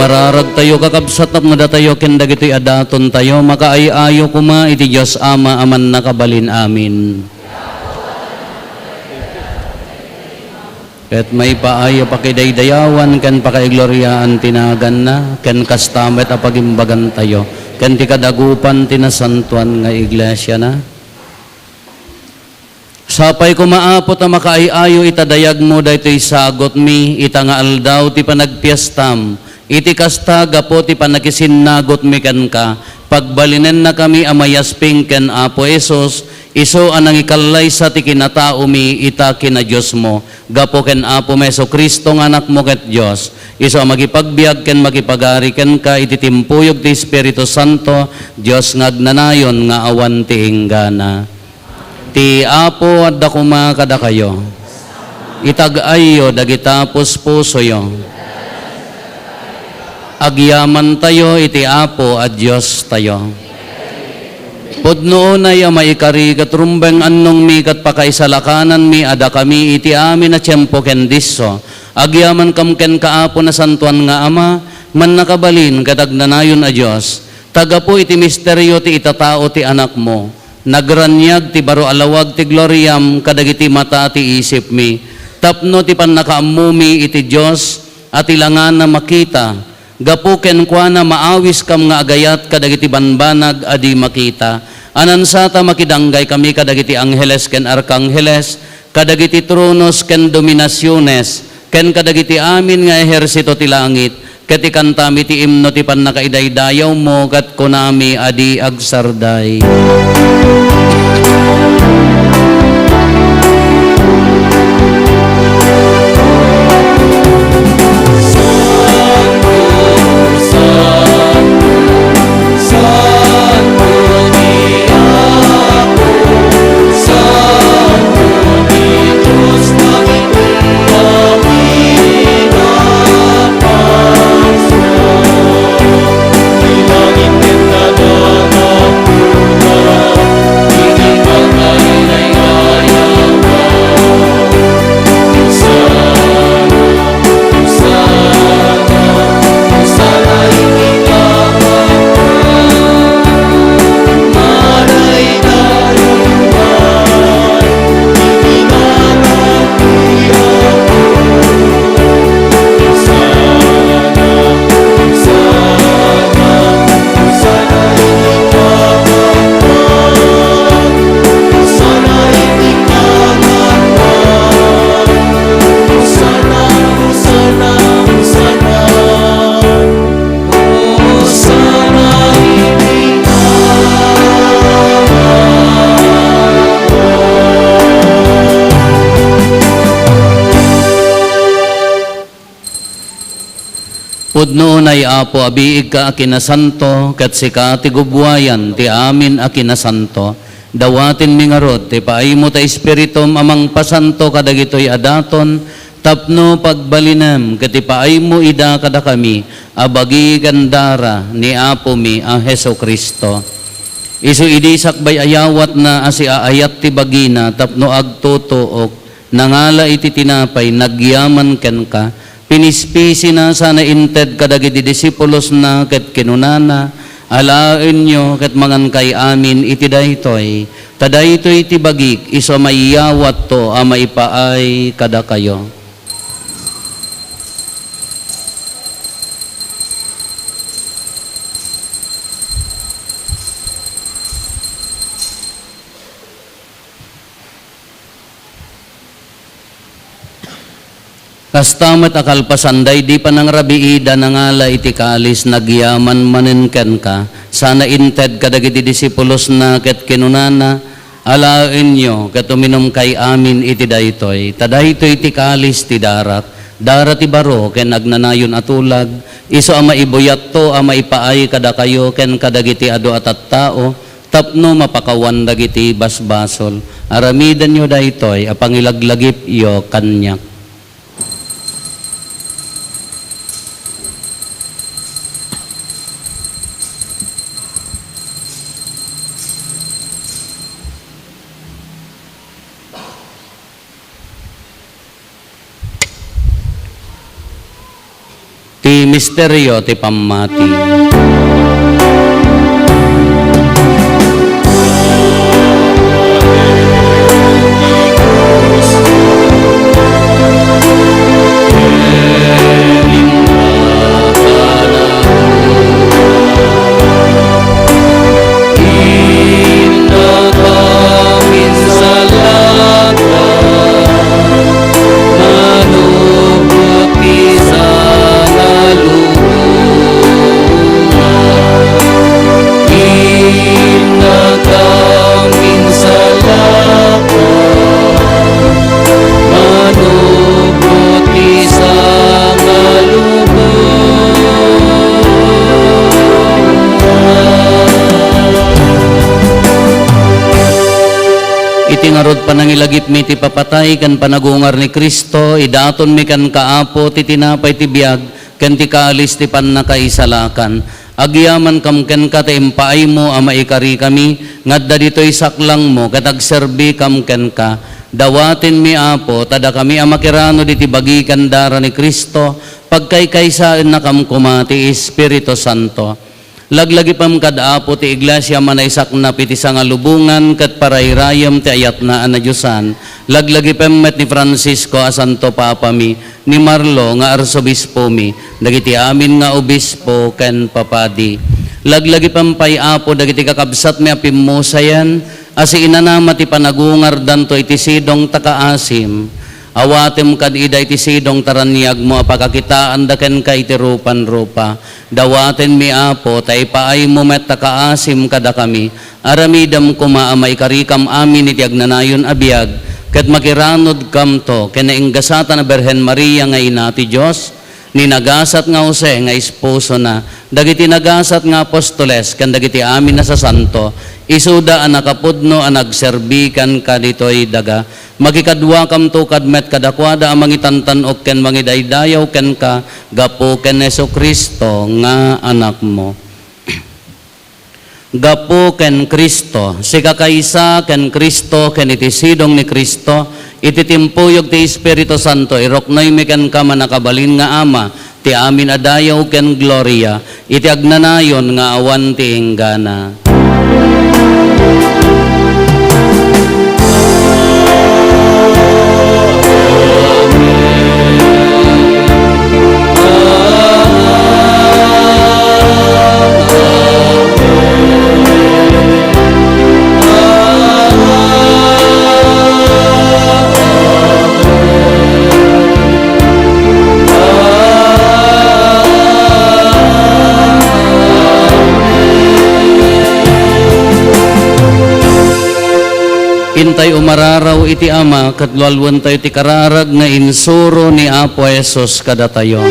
Araragtayo, kakabsat, tapno datayo ken dagitoy a datontayo, makaay-ayo koma iti Dios Ama a Mannakabalin. Amin. Ket maipaay a pakidaydayawan ken pakaigloriaan ti naganna, ken kasta met a pagimbagantayo ken ti kadagupan ti nasantoan nga iglesiana. Sapay koma, Apo, ta makaay-ayo ita dayagmo daytoy sagutmi, ita nga aldaw ti panagpiestam, iti kasta, gapu ti pannakisinnagutmi kenka, pagbalinennakami a mayasping ken Apo Jesus, isu a nangikallaysa ti kinataomi ita ken a Diosmo, gapu ken Apomi Jesu-Cristo nga Anakmo ket Dios, isu a makipagbiag ken makipagari kenka iti timpuyog ti Espiritu Santo, Dios nga agnanayon nga awan ti inggana. Ti Apo adda koma kadakayo. Itag-ayyo dagita puspusoyo. Agyamantayo iti Apo a Diostayo. Pudno unay a maikari ket rumbeng annongmi ket pakaisalakananmi a dakami iti amin a tiempo ken disso. Agyamankam kenka, Apo, Nasantoan nga Ama, Mannakabalin ket Agnanayon a Dios. Ta gapu iti misterio ti itatao ti Anakmo, nagraniag ti baro a lawag ti gloriam kadagiti mata ti isipmi, tapno ti pannakaammomi iti Dios a ti langana makita, gapu kenkuana maawiskam nga agayat kadagiti banbanag a di makita. Anansata makidanggay kami kadagiti angheles ken arkangheles, kadagiti tronos ken dominasiones, ken kadagiti amin nga ehersito ti langit, ket ikantami ti imno ti pannakaidaydayawmo, ket kunami a di agsarday. Pudno unay, Apo, a biigka a kinasanto, ket sika ti gubbuayan ti amin a kinasanto. Dawatenmi ngarud ti paaymo ta Espiritum a mangpasanto kadagitoy a daton, tapno pagbalinem ket ipaaymo ida kadakami a bagi ken dara ni Apomi a Jesu-Cristo. Isu idi sakbay a yawatna a siaayat ti bagina tapno agtutuok, nangala iti tinapay, nagyaman kenka, pinispisina sana inted kadagiti disipulosna ket kinunana, "Alaenyo ket mangankay amin iti daytoy, ta daytoy ti bagik isu a maiyawatto a maipaay kadakayo." Kasta met a kalpasan daydi panangrabiida, nangala iti kalis, nagyaman manen kenka, sana inted kadagiti disipulosna ket kinunana, "Alaenyo ket uminumkay amin iti daytoy, ta daytoy ti kalis ti darak, dara ti baro ken agnanayon a tulag, isu a maibuyatto a maipaay kadakayo ken kadagiti adu a tattao, tapno mapakawan dagiti basbasol. Aramidenyo daytoy a pangilaglagipyo kaniak." Ti Misterio ti pammati. Iti ngarud panangilagipmi ti papatay ken panagungar ni Cristo, idatonmi kenka, Apo, ti tinapay ti biag ken ti kalis ti pannakaisalakan. Agyamankam kenka ta impaaymo a maikarikami nga adda ditoy saklangmo ket agserbikam kenka. Dawatenmi, Apo, ta dakami a makiranod iti bagi ken dara ni Cristo, pagkaykaysaennakam koma ti Espiritu Santo. Laglagipem kad Apo ti Iglesia a manaysaknap iti sangalubongan ket parayrayem ti ayatna a nadiosan. Laglagipem met ni Francisco a Santo Papami, ni Marlo nga Arsobispomi, dagiti amin nga obispo ken papadi. Laglagipem pay, Apo, dagiti kakabsatmi a pimmusayen a siinanama ti panagungardanto iti sidong ta kaasim. Awatem kad ida iti sidong ta raniagmo a pakakitaanda kenka iti rupan-rupa. Dawatenmi, Apo, ta ipaaymo met ta kaasim kadakami. Aramidem koma a maikarikam amin iti agnanayon a biag, ket makiranodkamto ken nainggasatan a Birhen Maria nga Ina ti Dios, ni nagasat nga Jose nga esposona, dagiti nagasat nga apostoles, ken dagiti amin a sasanto, isuda a nakapudno a nagserbi kenka ditoy daga. Makikaduakamto kad met kadakuada a mangitantan-ok ken mangidaydayaw kenka gapu ken Jesu-Cristo nga Anakmo. Gapu ken Cristo, sikakaysa ken Cristo ken iti sidong ni Cristo, iti timpuyog ti Espiritu Santo, iruknoymi kenka, mannakabalin nga Ama, ti amin a dayaw ken gloria, iti agnanayon nga awan ti inggana. Intay umararaw iti Ama ket lualuentayo ti kararag nga insuro ni Apo Jesus kadatayo.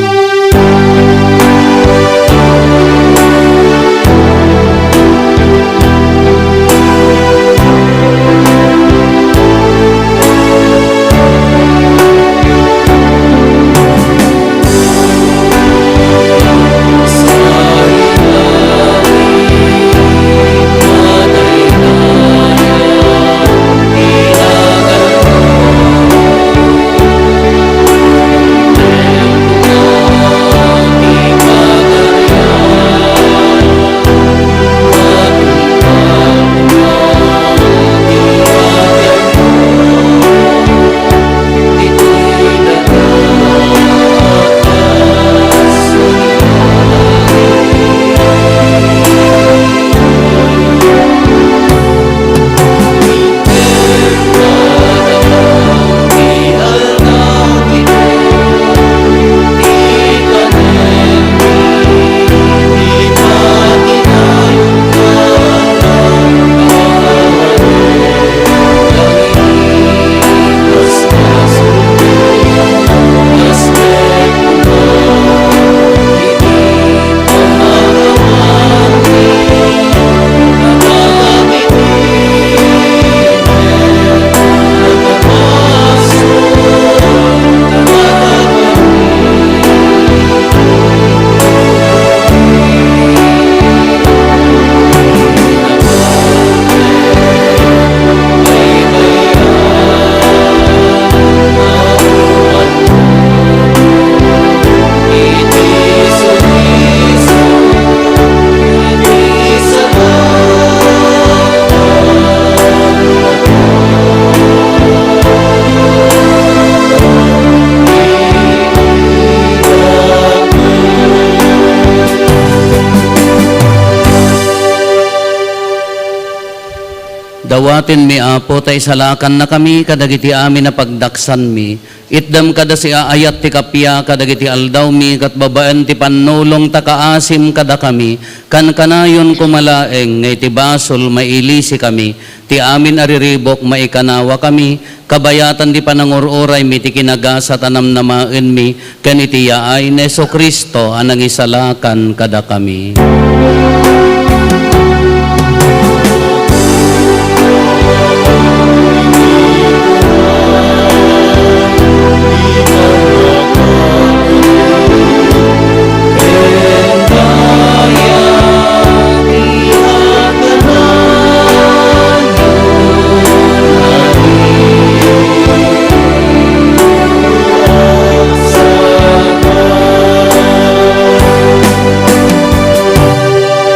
Dawatenmi, Apo, ta isalakannakami kadagiti amin a pagdaksanmi. Itdem kada siaayat ti kappia kadagiti aldawmi ket babaen ti pannulong ta kaasim kadakami. Kankanayon koma laeng nga iti basol mailisikami, ti amin a riribuk maikanawa kami, kabayatan ti panangur-uraymi ti kinagasat a namnamaenmi, ken iti yaay ni Jesu-Cristo a nangisalakan kadakami.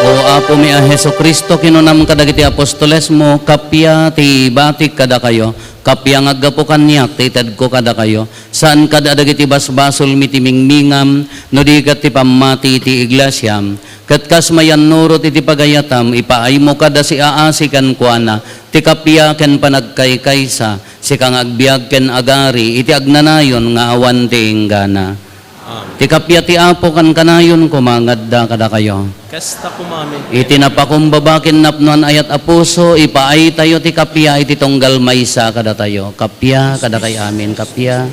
O Apomi a Jesu-Cristo, kinunam kadagiti apostolesmo, kappia ti ibatik kadakayo, kappia nga aggapu kaniak ti itedko kadakayo. Saan kad a dagiti basbasolmi ti mingmingam, no di ket ti pammati ti iglesiam. Ket kas mayannurot iti pagayatam, ipaaymo kad a siaasi kenkuana ti kappia ken panagkaykaysa, sika nga agbiag ken agari iti agnanayon nga awan ti inggana. Amen. Ti kappia ti Apo kankanayon koma nga adda kadakayo. Kasta koma met. Iti napakumbaba ken napnoan ayat a puso, ipaaytayo ti kappia iti tunggal maysa kadatayo. Kappia kadakay amin, kappia.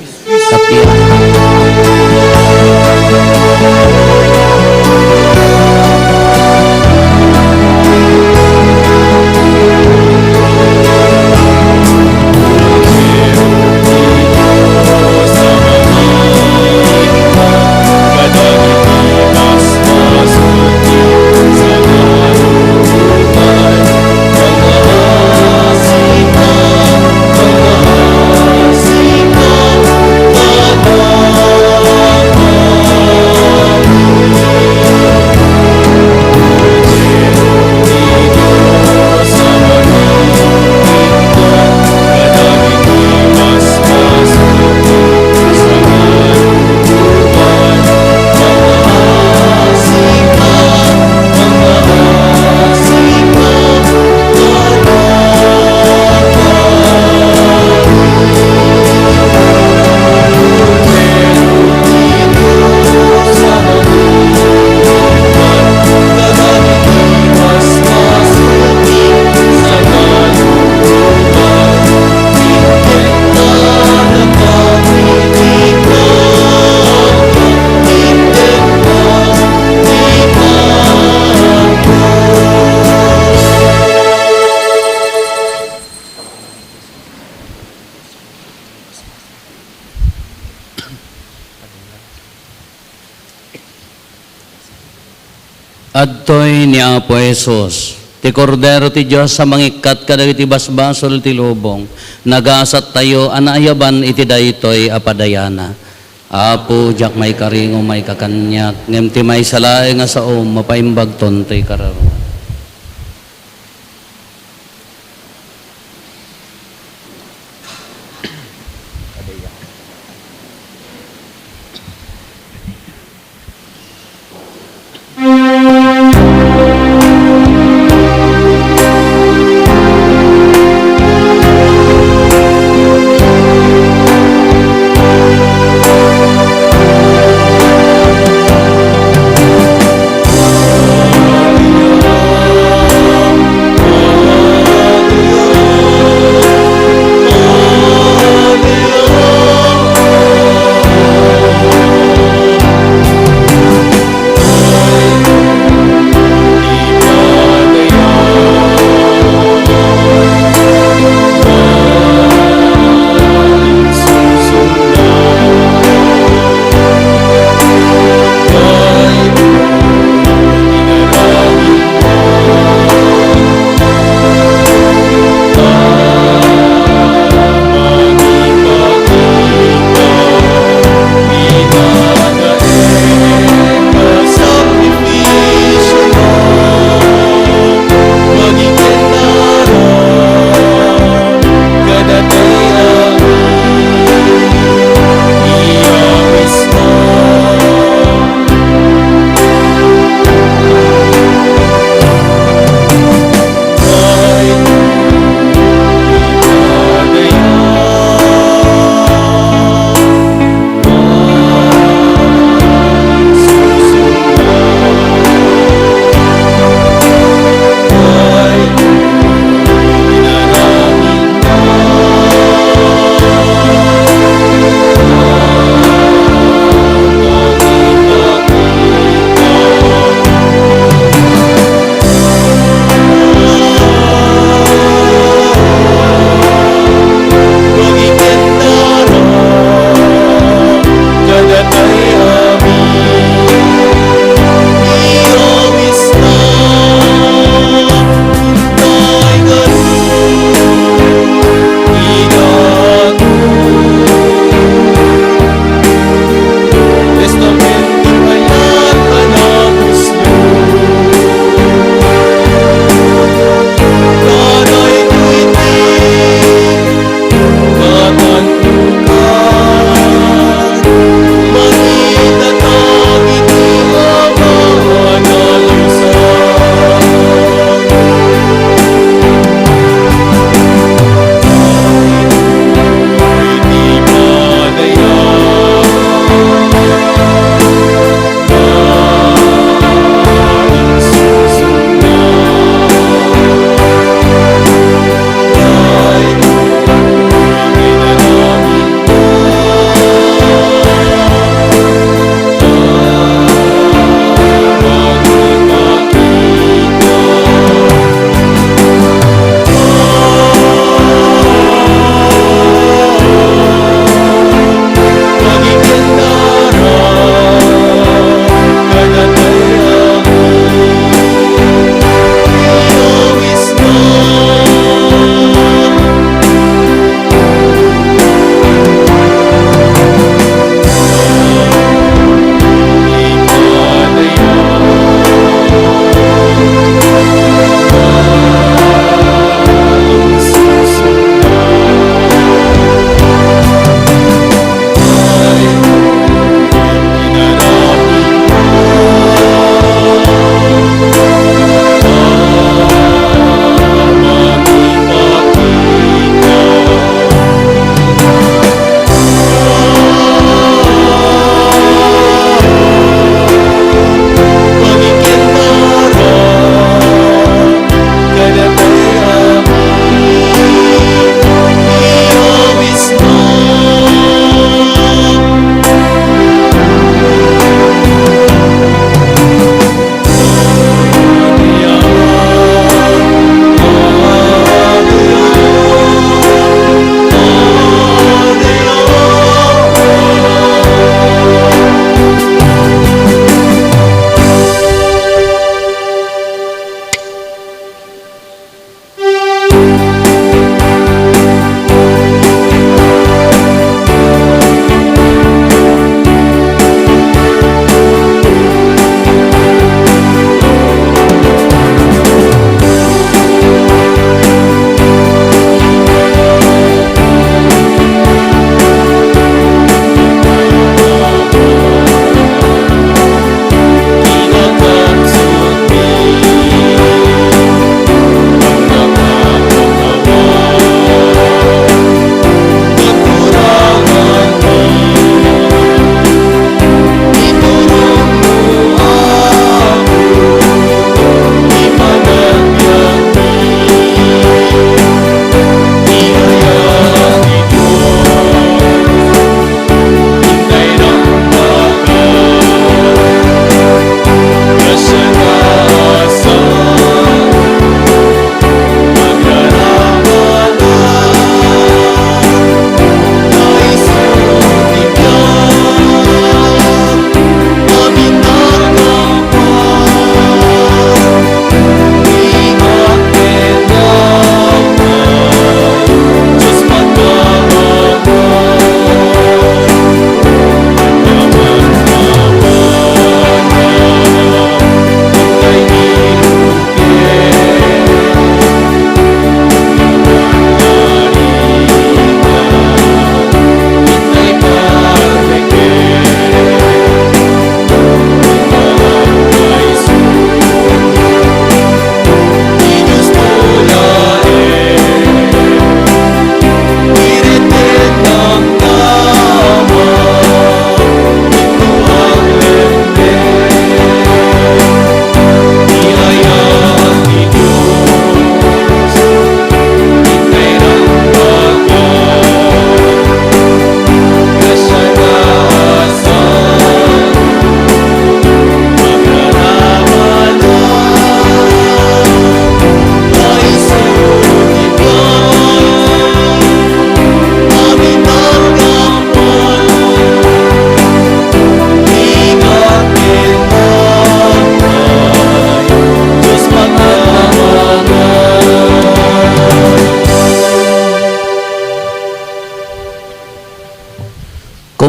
Kappia. Adtoy ni Apo Jesus, ti Kordero ti Dios a mangikkat kadagiti basbasol ti lubong. Nagasattayo a naayaban iti daytoy a padayana. Apo, diak maikari nga umayka kaniak, ngem ti maysa laeng a saom, mapaimbagton toy kararuan.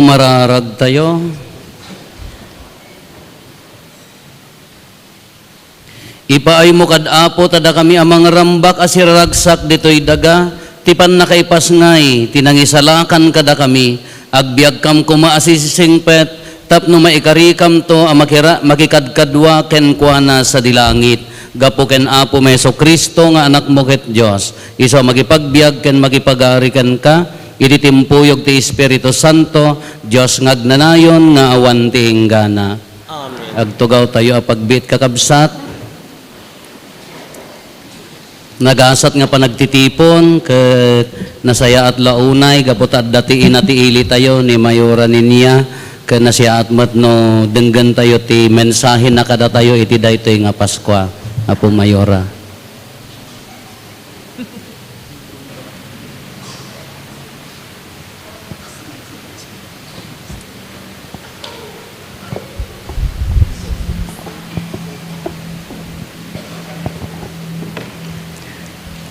Mararag tayo. Ipaaymo kad Apo ta dakami a mangrambak a siraragsak ditoy daga, ti pannakaipasngay, ti nangisalakan kadakami, agbiagkam koma a sisisingpet, tapno maikarikamto a makira-, makikadkadua kenkuana sadi langit. Gapu ken Apo Jesu-Cristo nga Anakmo ket Dios, isu a makipagbiag ken makipagari kenka, iti timpuyog ti Espiritu Santo, Dios nga agnanayon nga awan ti inggana. Amen. Agtugaw tayo a pagbiit, kakabsat. Nagasat nga panagtitipon, ket nasayaat la unay gapu ta adda ti ina ti ili tayo ni Mayora Ninia, ket nasayaat met no denggen tayo ti mensahe na kadatayo iti daytoy nga Paskua. Apo Mayora.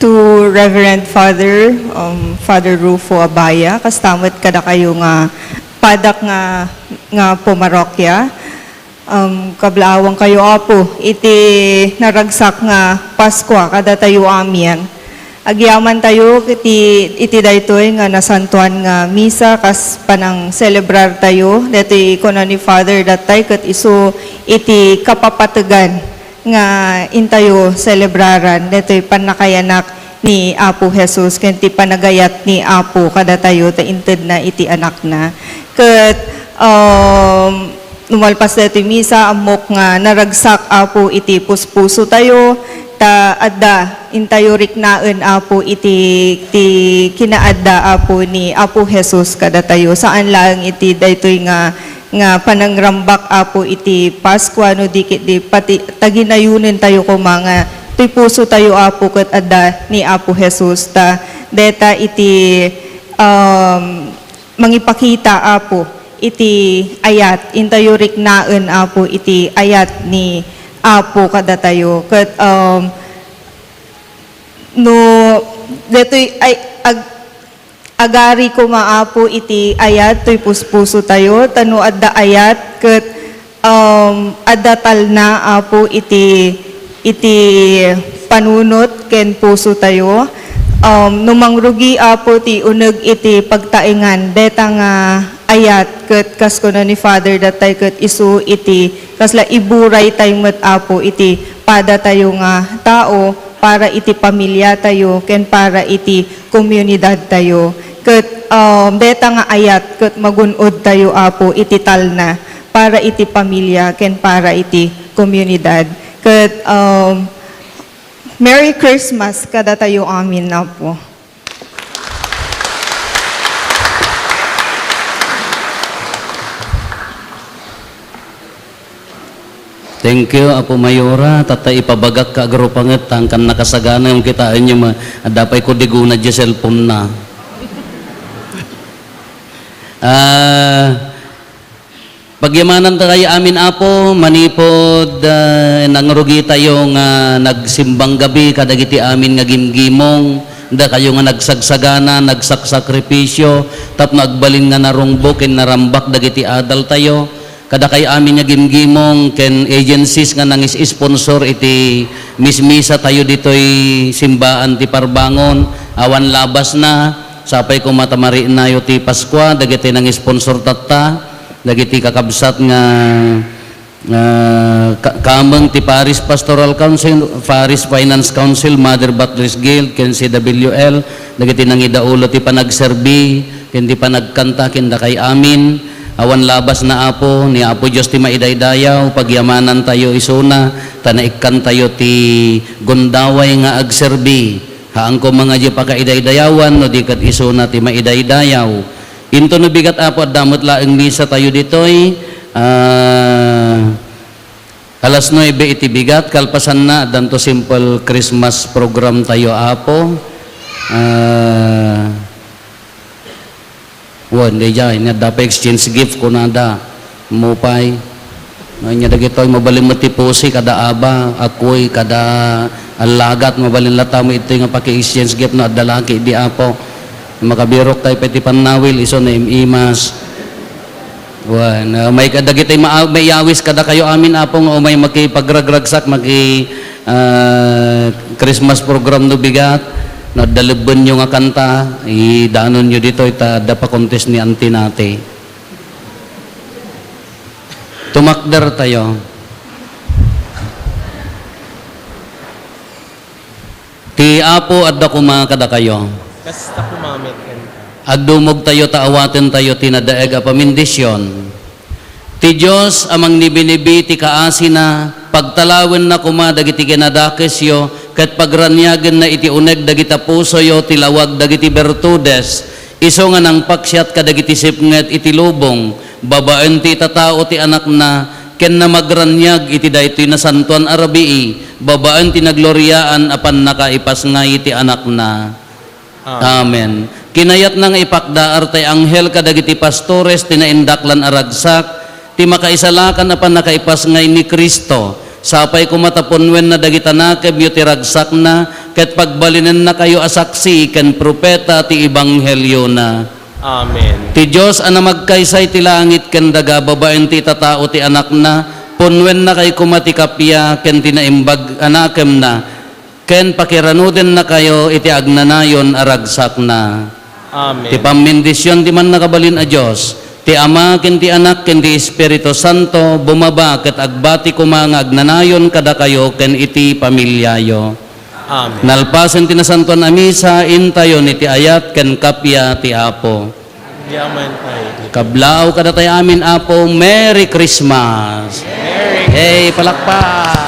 To Reverend Father, um, Father Rufo Abaya, kasta met kadakayo nga padak nga, nga pumarokya. Um, kablaawan kayo, Apo, iti naragsak nga Paskua kadatayo amin. Agyaman tayo iti, iti daytoy nga nasantuan nga misa kas panangselebrar tayo. Daytoy kuna ni Father datay ket isu iti kapapategan nga intayo selebraran. Daytoy pannakayanak ni Apo Jesus ken ti panagayat ni Apo kadatayo ta intedna iti Anakna. Ket, um, Numalpas daytoy misa, ammok nga naragsak, Apo, iti puspusotayo, ta adda intayo riknaen, Apo, iti, ti kinaadda, Apo, ni Apo Jesus kadatayo. Saan laeng iti daytoy nga, nga panangrambak, Apo, iti Paskua, no di ket di pati taginayonentayo koma nga ti pusotayo, Apo, ket adda ni Apo Jesus. Ta deta iti, um, mangipakita, Apo, iti ayat. Intayo riknaen, Apo, iti ayat ni Apo kadatayo. Ket, um, no, detoy ay, ag-, agari koma, Apo, iti ayat toy puspusotayo, ta no adda ayat, ket um, adda talna, Apo, iti, iti panunot ken pusotayo. Um, no mangrugi, Apo, ti uneg iti pagtaengan deta nga ayat, ket kas kuna ni Father datay, ket isu iti kasla iburaytay met, Apo, iti padatayo nga tao para iti pamiliatayo ken para iti komunidadtayo. Ket, um, deta nga ayat, ket magun-odtayo, Apo, iti talna para iti pamilya ken para iti komunidad. Ket, um, Merry Christmas kadatayo amin, Apo. Thank you, Apo Mayora. Tatta ipabagak ka agrupanget, tangkan nakasagana yung kitaen niyo, ma-, adda pay kudiguna di cellphone na. Ah, Pagyamanan ta kayo amin, Apo, manipud, ah, nangrugi tayo nga nagsimbang gabi kadagiti amin nga gimgimong, dakayo nga nagsagsagana, nagsaksakripisyo, tapno agbalin nga narungbo ken narambak dagiti adal tayo. Kadakay amin nga gimgimong ken agencies nga nangis-sponsor iti mismisa tayo ditoy simbaan ti Parbangon, awan labasna, sapay koma ta mariknayo ti Paskua, dagiti nang-sponsor tatta. Dagiti kakabsat nga, nga ka-, kameng ti Parish Pastoral Council, Parish Finance Council, Mother Butler's Guild, ken C W L, dagiti nangidaulo ti panagserbi, ken ti panagkanta, ken dakay amin. Awan labasna, Apo, ni Apo Dios ti maidaydayaw, pagyamanan tayo isuna, ta naikkan tayo ti gundaway nga agserbi. Haan koma nga di pakaidaydayawan, no di ket isuna ti maidaydayaw. Intono bigat, Apo, adda met laeng misa tayo ditoy. Ah, alas nuebe iti bigat, kalpasanna, addanto simple Christmas program tayo, Apo. Ah, wen, daydiay, ni adda pay exchange gift, kunada. Mupay. Ania dagitoy, mabalin met ti pusi, kada aba, akuy, kada allagat, mabalin latta met itoy nga paki-exchange gift no adda laki idi, Apo. Makabirok tayo pay ti pannawil, isu naim-imas. Wen, ah, may kadagiti ma-, maiyawis kadakayo amin, Apo, nga umay makipagragragsak, maki, ah, Christmas program no bigat, no adda lebbenyo nga kanta, idanonyo ditoy ta adda pa contest ni Auntie Nati. Tumakder tayo. Ti Apo adda koma kadakayo. Kasta koma met kenka. Agdumogtayo ta awatentayo ti nadaeg a pamendisyon. Ti Dios a mangnibinibi ti kaasina, pagtalawenna koma dagiti kinadakesyo, ket pagraniagenna iti uneg dagita pusoyo ti lawag dagiti bertudes, isu nga nangpaksiat kadagiti sipnget iti lubong, babaen ti itatao ti Anakna, ken namagraniag iti daytoy nasantoan a rabii, babaen ti nagloriaan a pannakaipasngay ti Anakna. Amen. Amen. Kinayatna nga ipakdaar tay anghel kadagiti pastores ti naindaklan a ragsak, ti makaisalakan a pannakaipasngay ni Cristo. Sapay koma ta punwenna dagita nakemyo ti ragsakna, ket pagbalinennakayo a saksi ken propeta ti ebangheliona. Amen. Ti Dios a namagkaysay ti langit ken daga babaen ti itatao ti Anakna, punwennakay koma ti kappia ken ti naimbag a nakemna, ken pakiranudennakayo iti agnanayon a ragsakna. Amen. Ti pammendision ti Mannakabalin a Dios, ti Ama ken ti Anak ken ti Espiritu Santo, bumaba ket agbati koma nga agnanayon kadakayo ken iti pamiliayo. Amen. Nalpasen ti nasantoan a misa, intayon iti ayat ken kappia ti Apo. Yaman tayo. Kablaaw kadatayo amin, Apo. Merry Christmas! Merry Hey, palakpak!